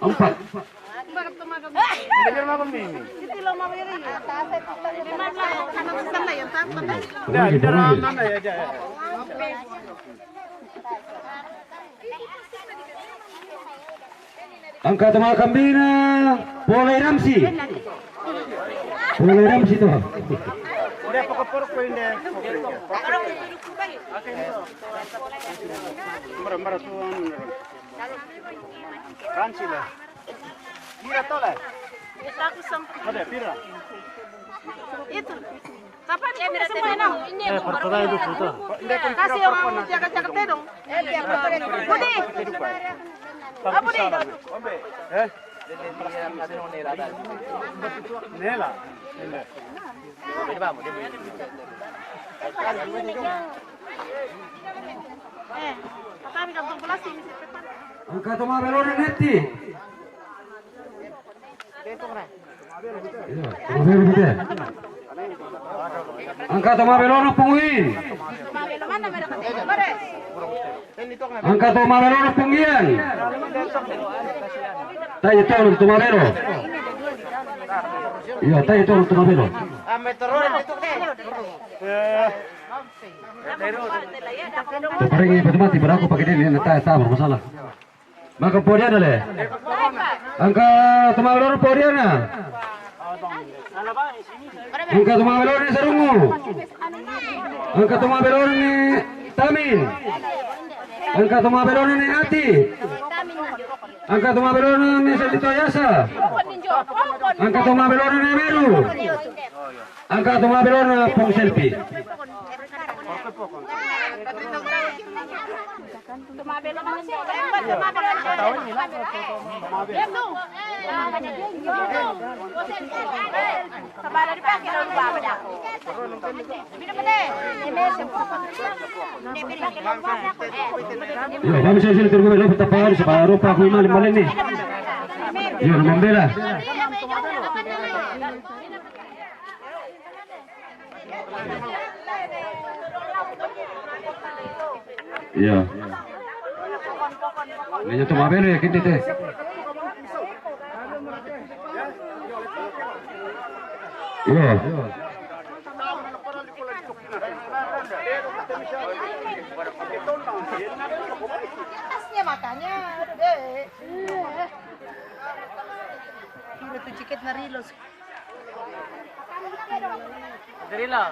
Empat. Pung Agen, Pung Agen. Angka tau makambina, Polai Ramsi. Polai Ramsi to. Mara, mara tu, anu, Ramsi lah. Pira to lah? Ada, pira? Itu. Kapan ya, mira semua, no? Eh, pertama itu foto. Kasih orang jaga-jaga tedong. Budi. Apa, Budi? Eh? Nela. Angka tau mabelona Neti. Iya, tau mabelona Neti. Angka tau mabelona Pung Uin. Angka tau mabelona Pung Ian. Tai tolu tau mabelo. Iya, tai tolu tau mabelo. Tau parengi patu mati, beraku pake deni, na tai, tai, masalah. Maka podiana le. Angka tau mabelona podiana. Angka tau mabelona Sarungu. Angka tau mabelona Tamin. Angka tau mabelona Ati. Angka tau mabelona Salito Yasa. Angka tau mabelona Meru. Angka tau mabelona Pung Selpi. Iya, kami saya sini tunggu dulu, tepat, separuh, Pak, lima, lima, ini. Iya, membela. Iya. Ini tau mabelo ya, kita teh. Iya. Atasnya makanya, aduh, deh. Ini tuh jaket narilos. Gerila.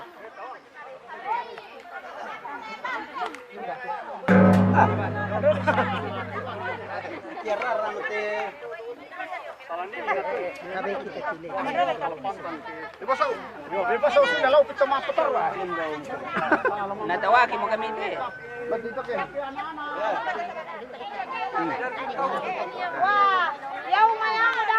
Natawaki mo kami ni. Wah, ya, lumayan ada.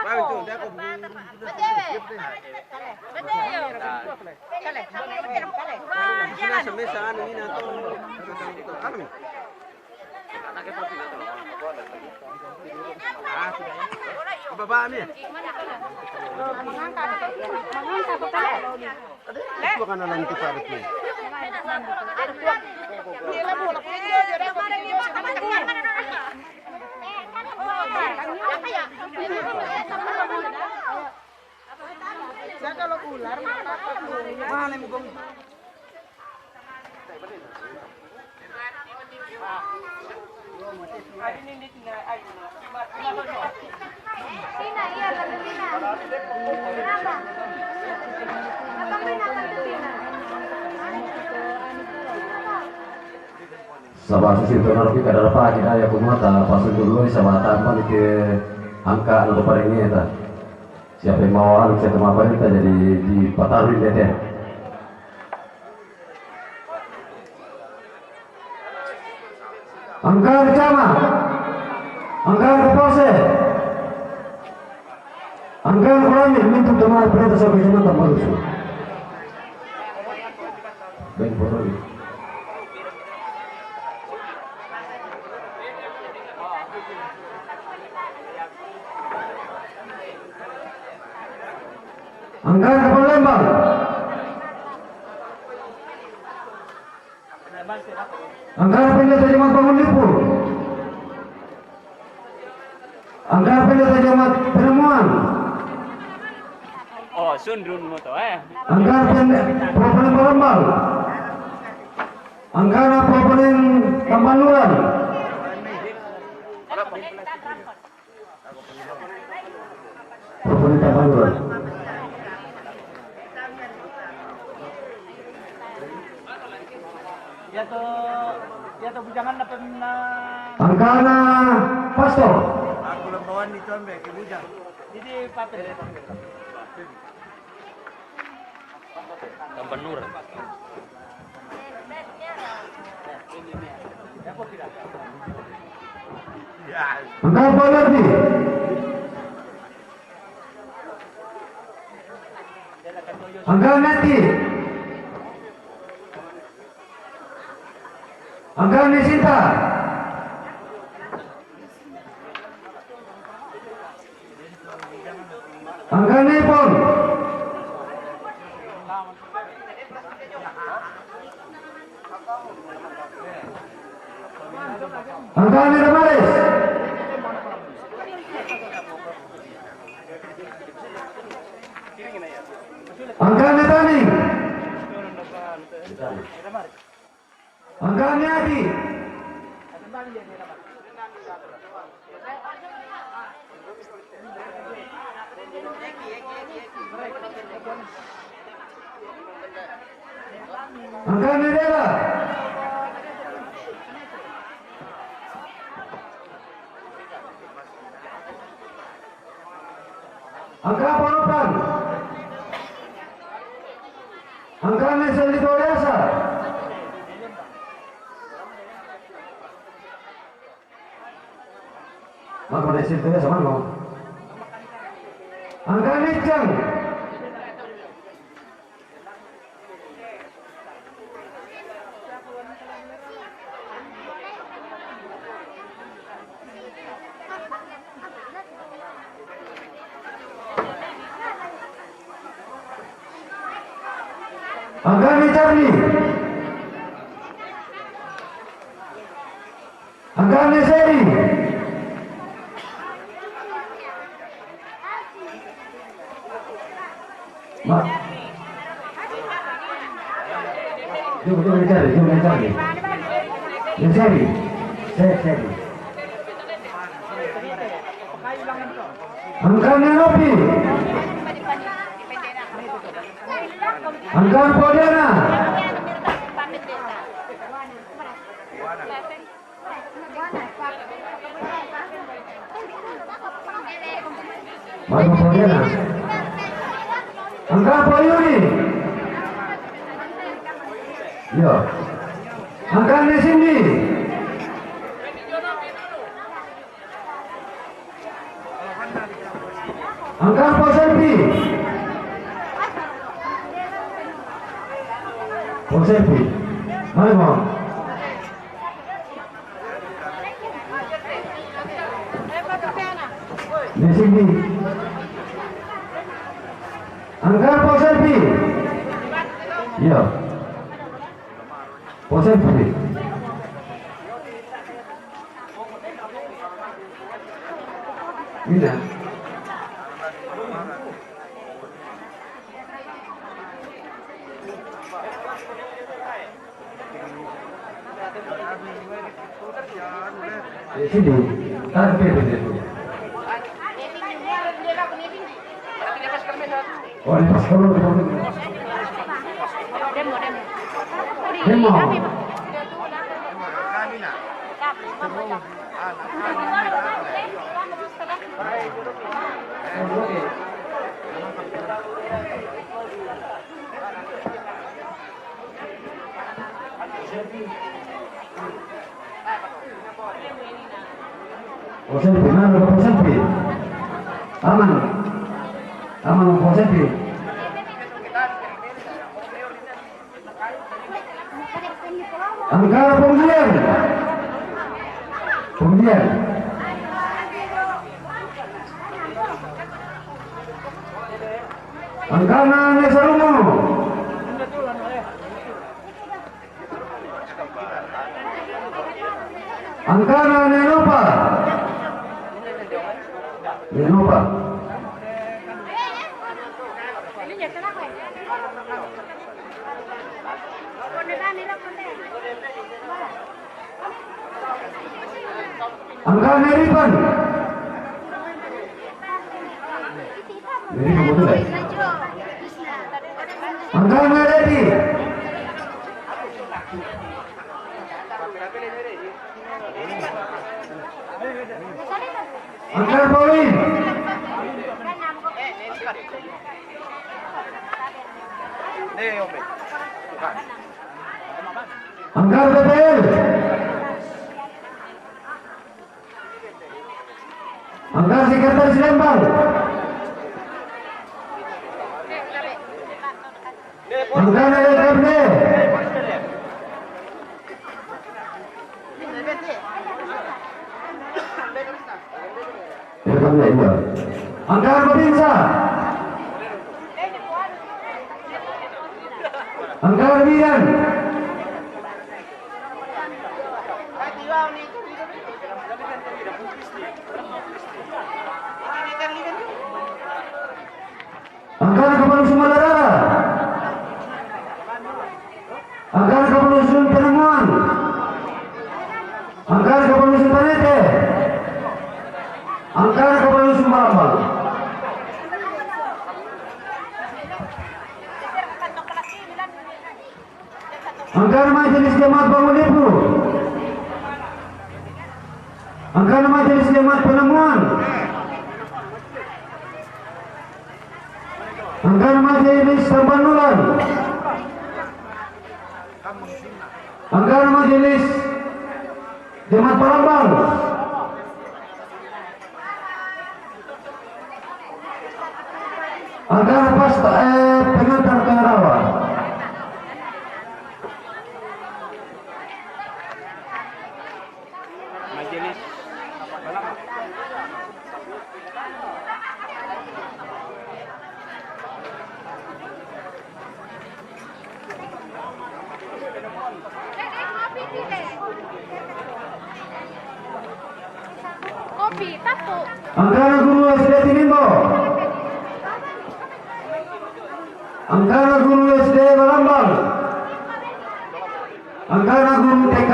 Saba sisi itu naruh kita dalam pagi daya kumata pasal dulu saba tambah ke angka naruh paling nyata. Siapa yang mau anu, siapa yang mau apa, kita jadi di Pataru ini, teh. Angka Kecama, Angka Kepose, Angka Kurami, mintu teman perintah sampai Kecamatan Malusu. Baik, Pak Rodi. Angka Kapal Lembang. Angka Pendeta Jemaat Bangun Lipu. Angka Pendeta Jemaat Penemuan. Oh, sundun moto, eh. Angka Pendeta Propaling Barambal. Angka Propaling Tambanuran. Propaling Tambanuran. Dia to, dia to bujangan na pemna. Angkana Pastor. Aku lembawan di Tombe, ke bujang. Jadi pape. Tambanur. Angka Palardi. Angka Nati. Angka Nisinta. Angka Nipon. Angka Nidamaris. Angka Nitani. Angka Niati. Angka Nidela. Angka Panopan. Angka Nesel di Toyasa. Maka pada isi itu ya sama lo. Angka Nicang. Angka Nicang ni. Angka Neseri. Ma-, jom, jom, Neseri, jom, Neseri. Neseri. Seri, seri. Angka Neropi. Angka Podena. Baru Poliana. Angka Poliuni. Yo. Angka Nesindi. Angka Poselpi. Poselpi. Mari, Bang. Di sini. Angka Poselpi. Iya. Poselpi. Ini. Di sini, tarik dia di situ. Oh, ini pas kalau di sini. Demo, demo. Demo. Oh, oke. Poselpi, mana Poselpi? Aman. Aman Poselpi. Angkara Pembian. Pembian. Angkana Nesarumo. Angkana Nenopa. Nenopa. Angkana Neripan. Neripan betul ya? Angkana Redi. Angkana Pauline. Angkana P P L. Angkana Sekretaris Lembang. Angkana D K P D. Angkana Babinsa. Angkana Bidan. Angkana Kepala Sumatera. Angkana Kepala Sumatera Penemuan. Angkana Kepala Sumatera Tete. Angkana Kepala Sumatera Barat. Angkana Majelis Jemaat Bangun Ibu. Angkana Majelis Jemaat Penemuan. Angkana Majelis Tampanulan. Angkana Majelis Jemaat Palembang. Angkana Pasta, eh, Pengantar Karawa. Majelis. Kopi, tapu. Angkana Guru S D Tinimbo. Angkana Guru S D Balambang. Angkana Guru T K.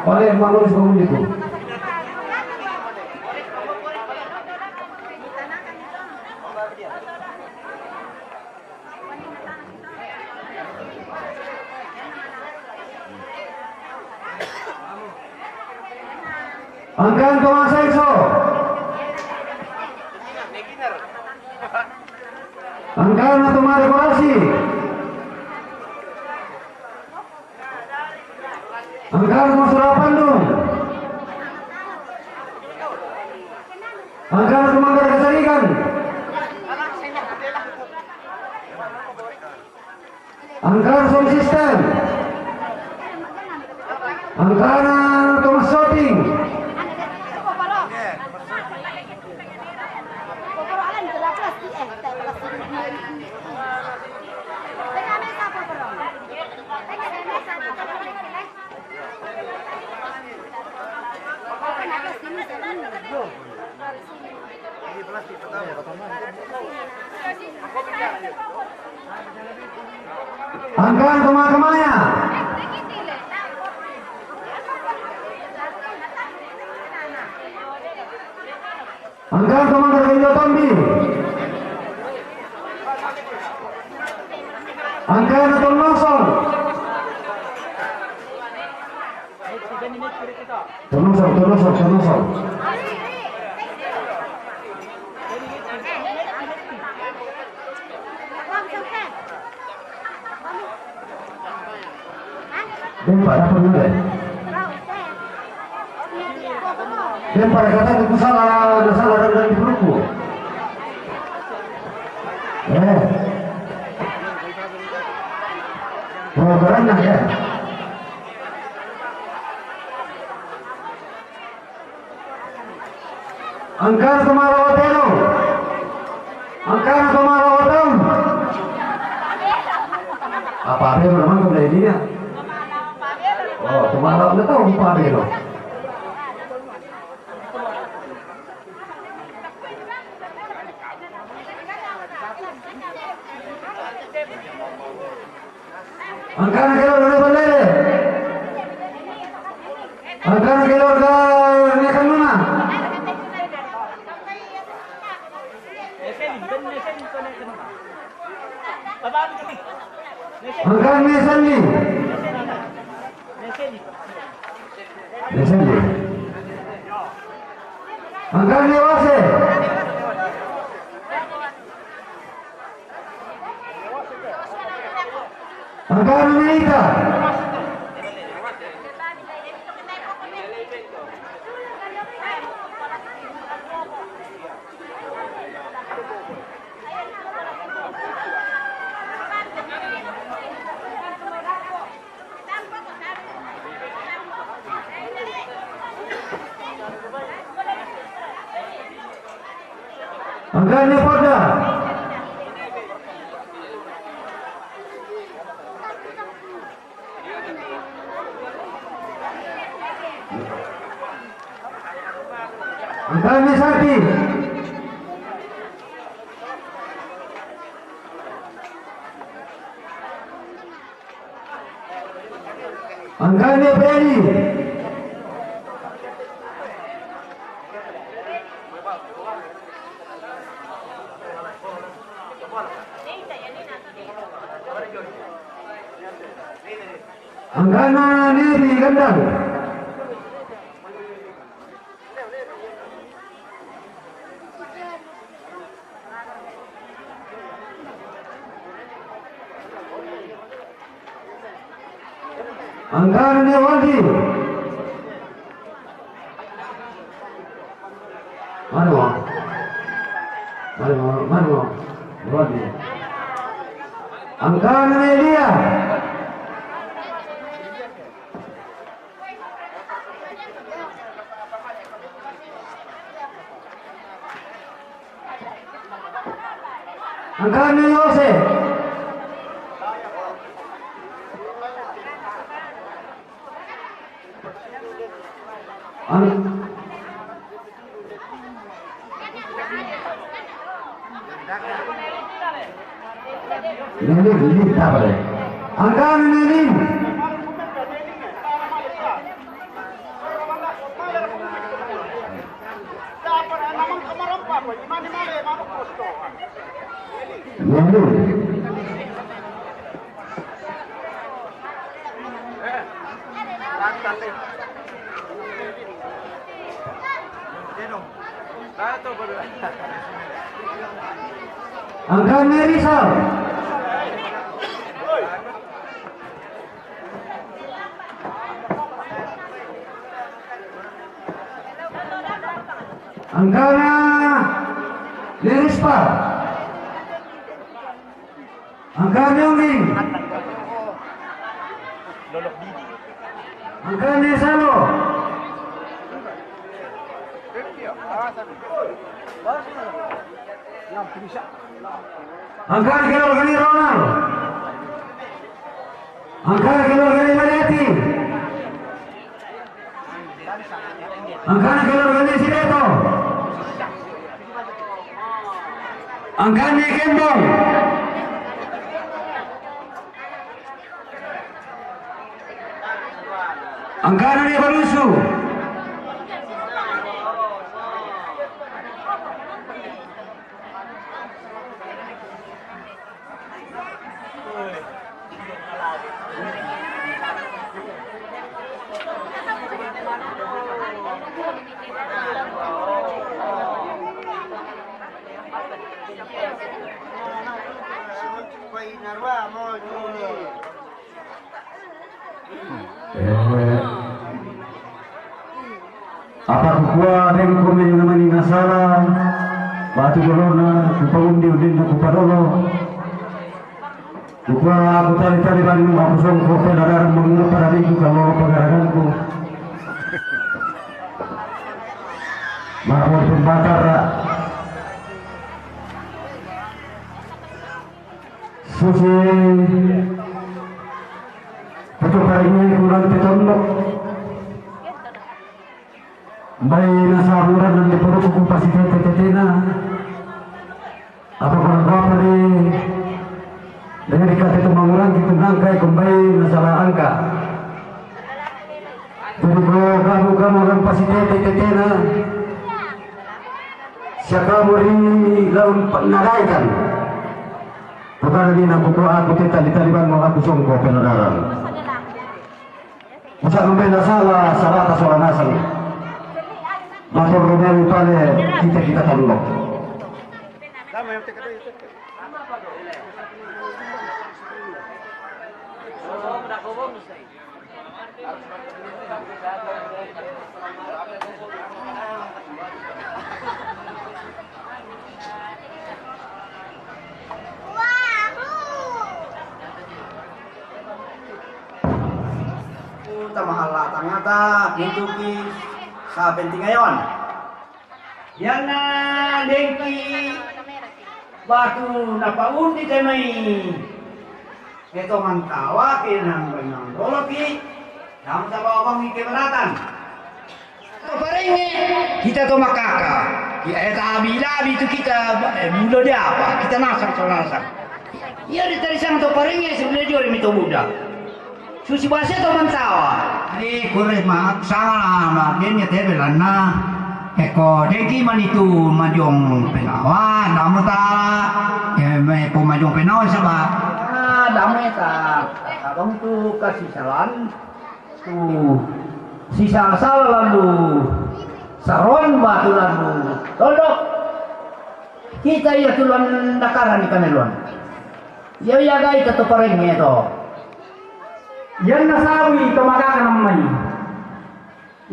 Oleh Mangun Sekomundiku. Angkana Tomasa Exo. Angkana Tomasa Dekorasi. Angkana Tomasa Rapandung. Angkana Tomasa Kasarikan. Angkana sound system. Angkana Tomasa shooting. Angkana Tomasa Kamaya. Angkana Tomasa Kamaya Tombi. Angkana Tonosong. Tonosong, Tonosong, Tonosong. Tempa, dapat nada. Tempa, kata aku salah, ada salah dari, dari buku. Eh. Oh, karena ya. Angkana tumala watenu. Angkana tumala watenu. Apa belo namang ko dia? Oh, tumala na tau apa belo. Angkana kelor, udah balele. Angkana kelor ka nekan luna. Angkana nesan ni. Nesan ni. Angkana newase. Angkana neita. Angkana nepoda. Angkana nesati. Angkana nepreni. Angkana neri gandang. Angkana newandi. Manu. Manu, manu. Wandi. Angkana nelia. Angkana neyose. Ang- Neling, neling, tabale. Angkana neling. Neling. Angkana nerisau. Angkana nerispa. Angkana neunding. Angkana nesalo. Angkana kelor gani Ronald. Angkana kelor gani Mariati. Angkana kelor gani Sideto. Angkana nekembong. Angkana nebalusu. Eh, apa kukua deng ko me namani nasala, batu dolona kupaundi-undinna kupadolo. Kukua aku tali-tali Bandung, aku songko pedadaran mangura padariku kalo pagaraganku. Mako pembatar. Susi Putu paringi kurang tetondok. Mbai nasaburan nang diparuku ku pasitete-tetena. Apa kurang apa di dari kata itu mangurang kita nangkai kumbai nasala angka. Jadi ko kamu kamu orang pasitete-tetena. Siakamu ri laun penagaikan. Bukan ini nak buku aku teta di taliban mau aku songko penadaran. Usa membela salah, salah atas orang asal. Lapor Romelu pale kita kita tolong. Tamahala tangata, pintuki, sa penting ayon. Iyanna dengki batu napaundi te mai. Eto mantawa ke nang banang doloki. Nang tabawa bangi keberatan. Paringi kita to makaka. Kita eta abi-abi tu kita, eh, mulo dia apa? Kita nasang so nasang. Iya di tadi sang to paringi sebenarnya jori mito muda. Susi base to mantawa. Ni kure ma sanga ma deni tebe lanna. Eko dengki manitu majong penawa namu ta. Ya me po majong penawa saba. Ah, dame ta. Abang tu kasih salan. Tu sisa sala lalu saron batu lalu. Tondok. Kita iya tulan dakaran di kameluan. Iya iya gai ta to paringi to. Iyanna sawi to makaka nammai.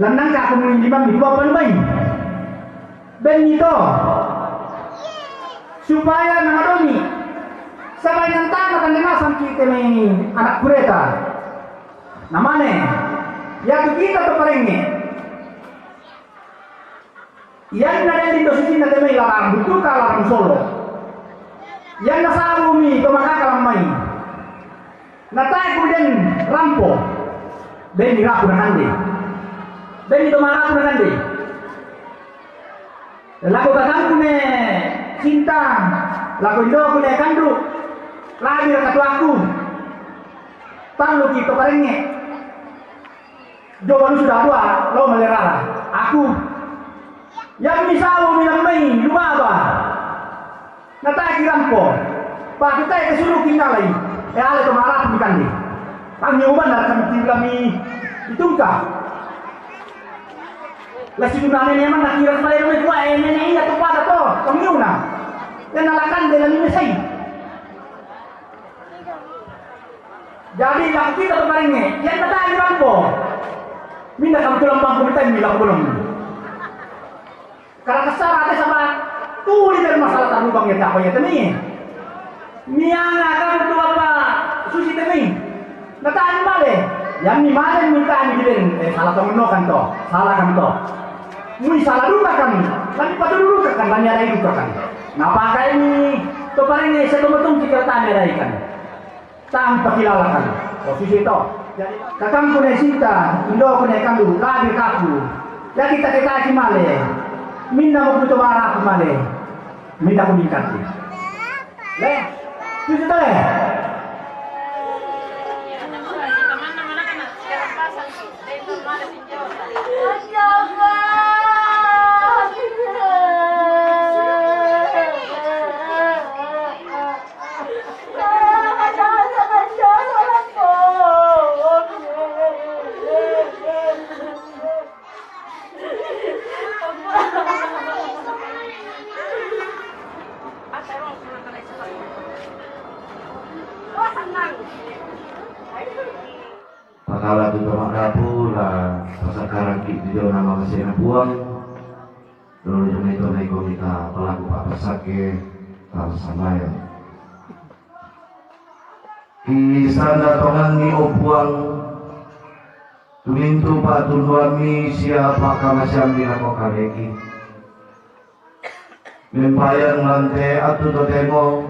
Lannang ka aku mui limang minggu apa lumai. Benni to. Supaya nangadomi. Sabai nantama tanda masang kita mai anak kureta. Namane. Yatu kita to paringi. Iyanna den lindo susinna te mai larang butuka larang solo. Iyanna sabumi to makaka lammai. Natae ku den rampo. Benni rapu nakande. Benni to marapu nakande. Lako kakangku ne cinta, lako indoku ne kandu. Lagi raka tuaku. Talluki to paringi. Joba lu sudah dua, lo malerara. Aku. Yang misawo milang mai, lumaba. Nataki rampo. Pakitai ke suruh kinalai. E ale to marap di kandi. Pangi uban na kami tiblami. Itungka. La si gunane memang nakira mai mai kuae nene iya to pada to. Pangiuna. Yang nalakan de lami mesai. Jadi, laku kita to paringi, yang kata ini lampu. Minda kamu tulang bangku minta ini laku belum. Karena kesal ada sama tuli dari masalah tarubang ya, apa ya, temi. Miana kamu tu apa, susi temi. Kata ini bale. Yang ni mana minta ini bilang, eh, salah temen kan to, salah kan to. Mui salah duka kan, tapi patut duka kan, tanya ada duka kan. Napa kayak ini, to paringi, saya temen-temen kita tanya ada ikan. Tanpa kilalakan. Posisi to. Jadi, kakangku ne sinta, indoku ne kandu, labi kaku. Ya kita kita ki male. Minda mo kuto bara aku male. Minda ku mingkati. Le. Susi to le. Kala tu tama kapu la pasakaran ki tu jona mangasi na Puang. Dolo jona itu na iko mita palaku pa pasake tama sambayang. Kisanda tongan ni o Puang, tumintu pa tunduan mi sia pa kamasian mi lako kaleki. Mempayan lante atu totemo,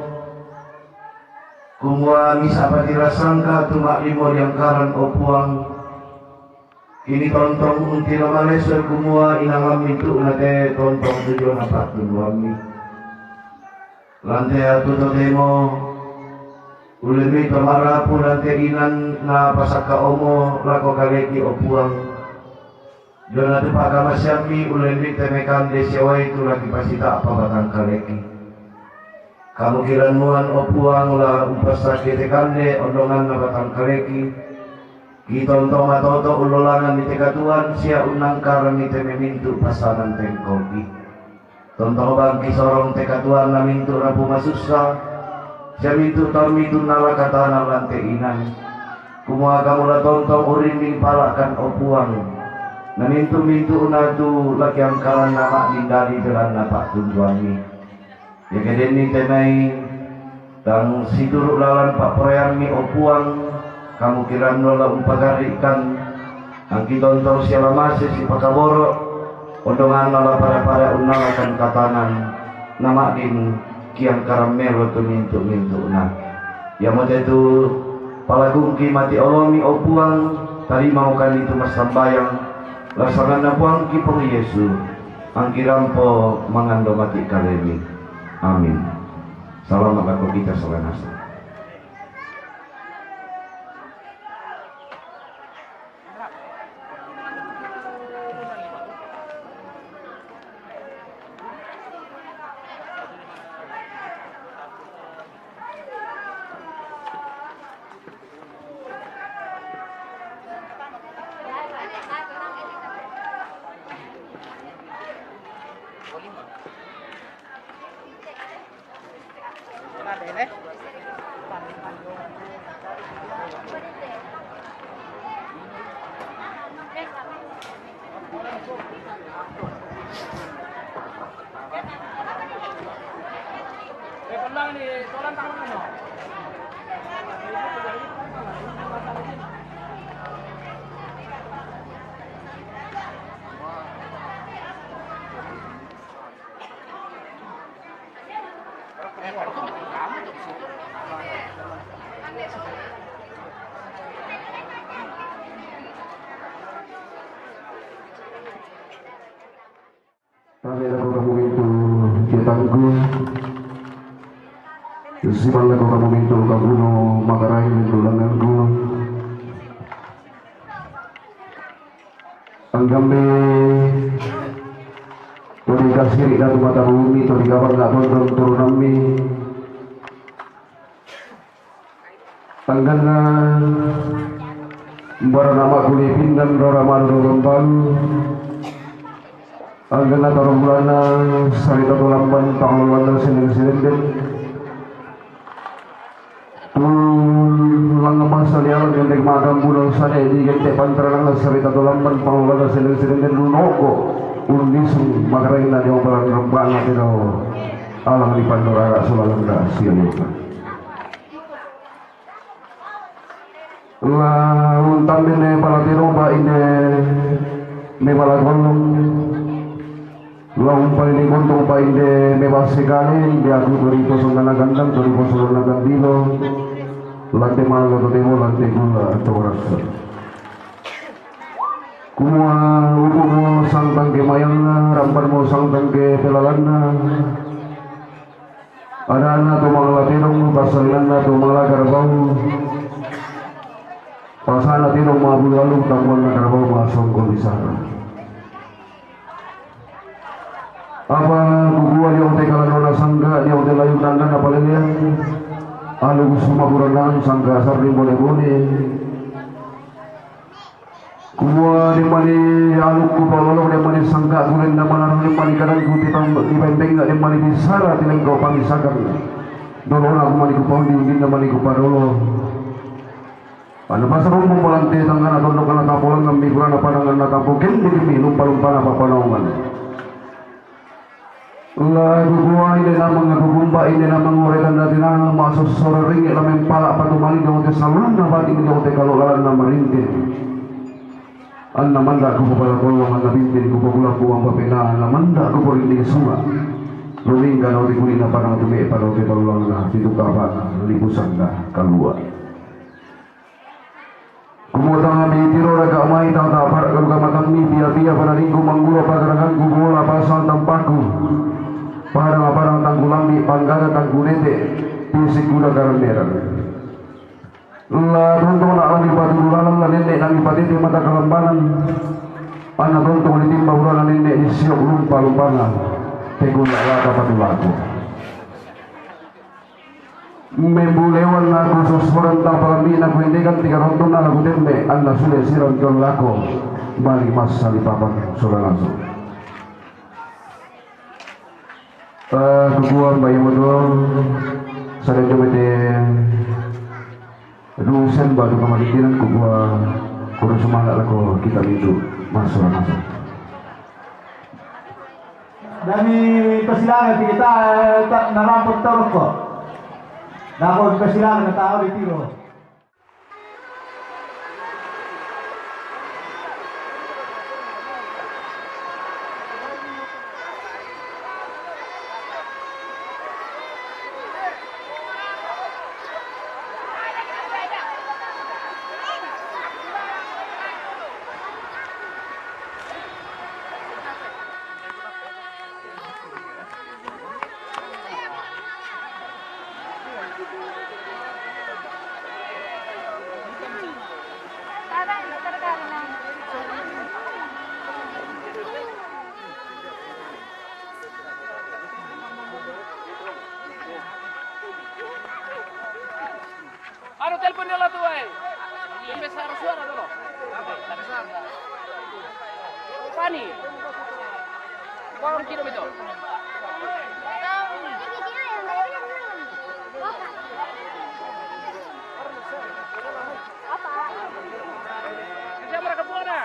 kumua misa patirasangka tuma limo diangkaran o Puang. Ini tontong untila maleso kumua inangan mintu nate tontong tujuan apa tunduan mi. Lante atu totemo, ulemi tomarapu lante inan na pasaka omo lako kaleki o Puang. Jona tu pakamasian mi ulemi temekande siawai tu laki pasita apa batang kaleki. Kamu kiran muan o Puang la umpasake tekande ondongan na batang kaleki. Kitontong matoto ulolangan ni tekatuan sia unangkaran ni teme mintu pasanan tengkoki. Tontong bang kisorong tekatuan na mintu rapu masusa, sia mintu tau mintu nala katana lante inan. Kumua kamu la tontong urin mi palakan o Puang. Na mintu mintu unatu laki angkaran nama nindali belan na pak tunduan mi. Ya kedeni temai, tang situru lalan paporean mi o Puang, kamu kiran nola umpagarikan, angki tontong siala mase si pakaboro, ondongan nala pada-pada unalakan katanan, nama din kiang karamelo tu mintu-mintu na. Ya mote tu palagungki mati olomi o Puang, tarima ukan itu masambayang, lasangan na Puang kipong Yesu, angki rampo mangando mati kalemi. Amin. Salamat lako kita salanasa. Tame lako kamu mintu dia tanggu. Siman lako kamu mintu kabuno makarai mintu langanku. Anggambe todi kasiri datu mata bumi todi kabar na tonton turunammi. Tangganna mbara nama kuli pindan rara madu dogon balu. Tangganna taro bulana sarita tulamban pangaluanna seneng senenden. Tulang masa lialan gendek madam bulan sane di gendek pantarangan sarita tulamban pangaluanna seneng senenden lunoko. Undisung makarengna di obalan rempana tino alang di pandorara sulalan da sialuka. La untammi ne pala tiroba inde me pala gollong. La umpani ni gontong pa inde me basse kale inde aku tori posonna na gandang tori posonna na gandilo. Lante malo to temo lante gula to rasa. Kumua upumu sangtang ke mayangna rampanmu sangtang ke pelalanna. Adana to mangala tedong, pasalinanna to mangala karbau. Pasana tedong mabulu alung tambuanna karbau masongko di sana. Apa kukua di ote kalanona sangga, di ote layu tanda na palelean. Alu kusuma burandangan sangga sarri bone-bone. Kumua demmani alukku paololo demmani sangka kulen damana demmani kadangku tipang dipempeng demmani bisara tilengko pamisakan. Dolona kumani kupaundi undinna mani kupadolo. Ana pasarumbu polante tangngana tondok ana tapolangan mi purana pananganna tapokenni mi lumpa-lumpana papanaungan. Laku kua inde namang aku gumba inde namang ore tanda tinana masossora ringi la mempala patu mali dote salunna bating dote kalo lalanna marinting. Anna manda ku papala kolong anna bintin ku pagula ku ampa pena anna manda ku porinding sunga. Lumingga naute kulina panang tume panote palulangna pitu kapa lipu sanda kalua. Kumutangami tiro raga mai tata para kaluka matammi pia-pia pada lingku manggura pagaraganku bola pasang tampaku. Padang-padang tangkulambi panggara tangkunete. Pisik kuda karanderan. La tontong na lami patu lalang la nenne nami patete mata kalambanan. Anna tontong ditimba urana nenne ni siok lumpa-lumpana. Tegula lata patu laku. Membulewan aku sosoran tapalambina kuendekan tiga rontonna laku tembe anna sude sirang kion lako. Bali massa di papan sola naso. Eh, kukua mba iya moto sadeng domete dusen batu kamaritinan kukua kudu semangat lako kita mintu masuk masuk. Dami persilangan kita tak narampok toroko. Dako persilangan tahu di tiro. Anu, telepon dia lah tu, eh. Yang besar suara dulu. Pani. Kau orang kira betul. Apa? Kerja mereka buat dah.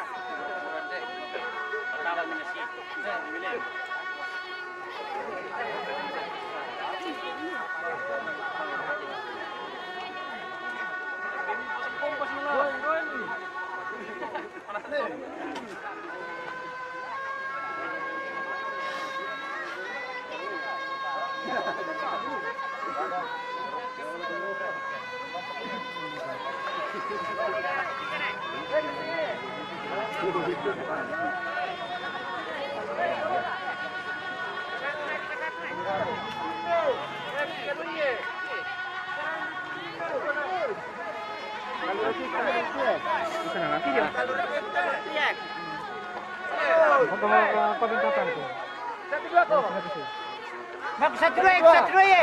Satu dua ko. Satu dua ko. Mak, satu dua, satu dua, ya.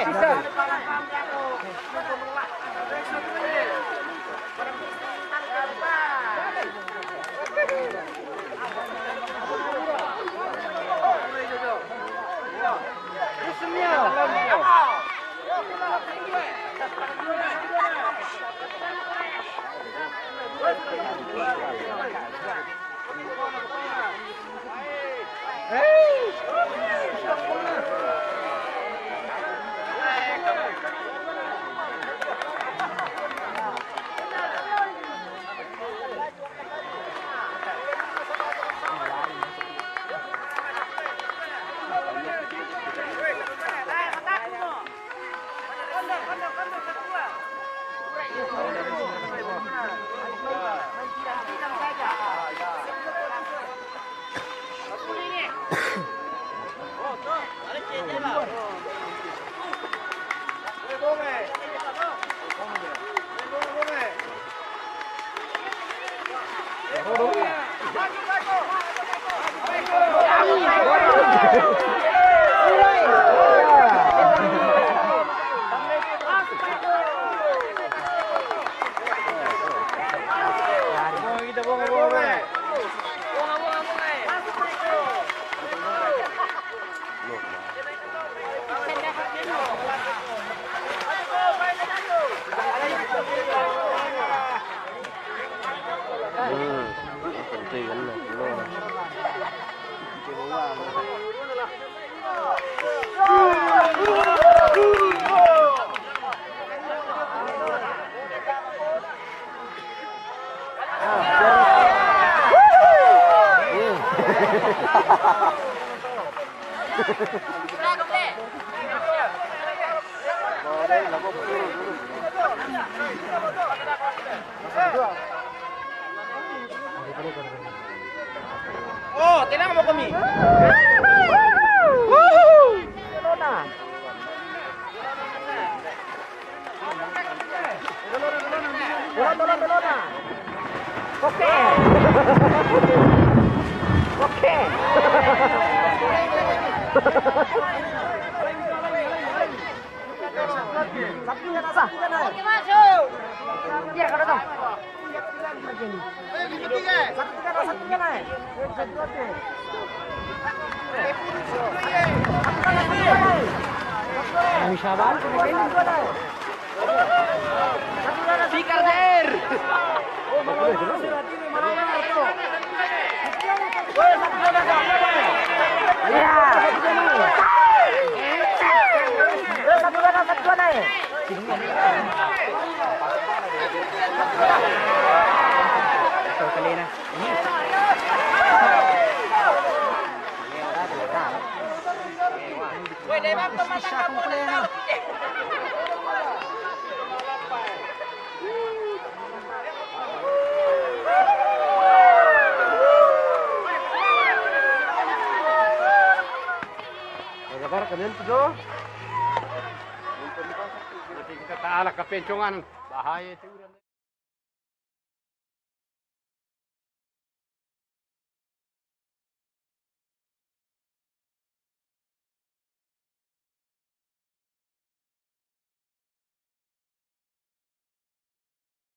Oh, tenang mo kami. Bola, bola, bola. Oke. Oke. Satu ka na, satu ka na. Biar ka na. Satu ka na, satu ka na. Ang Shaban, Speaker there. Taala kapencongan, bahaya itu.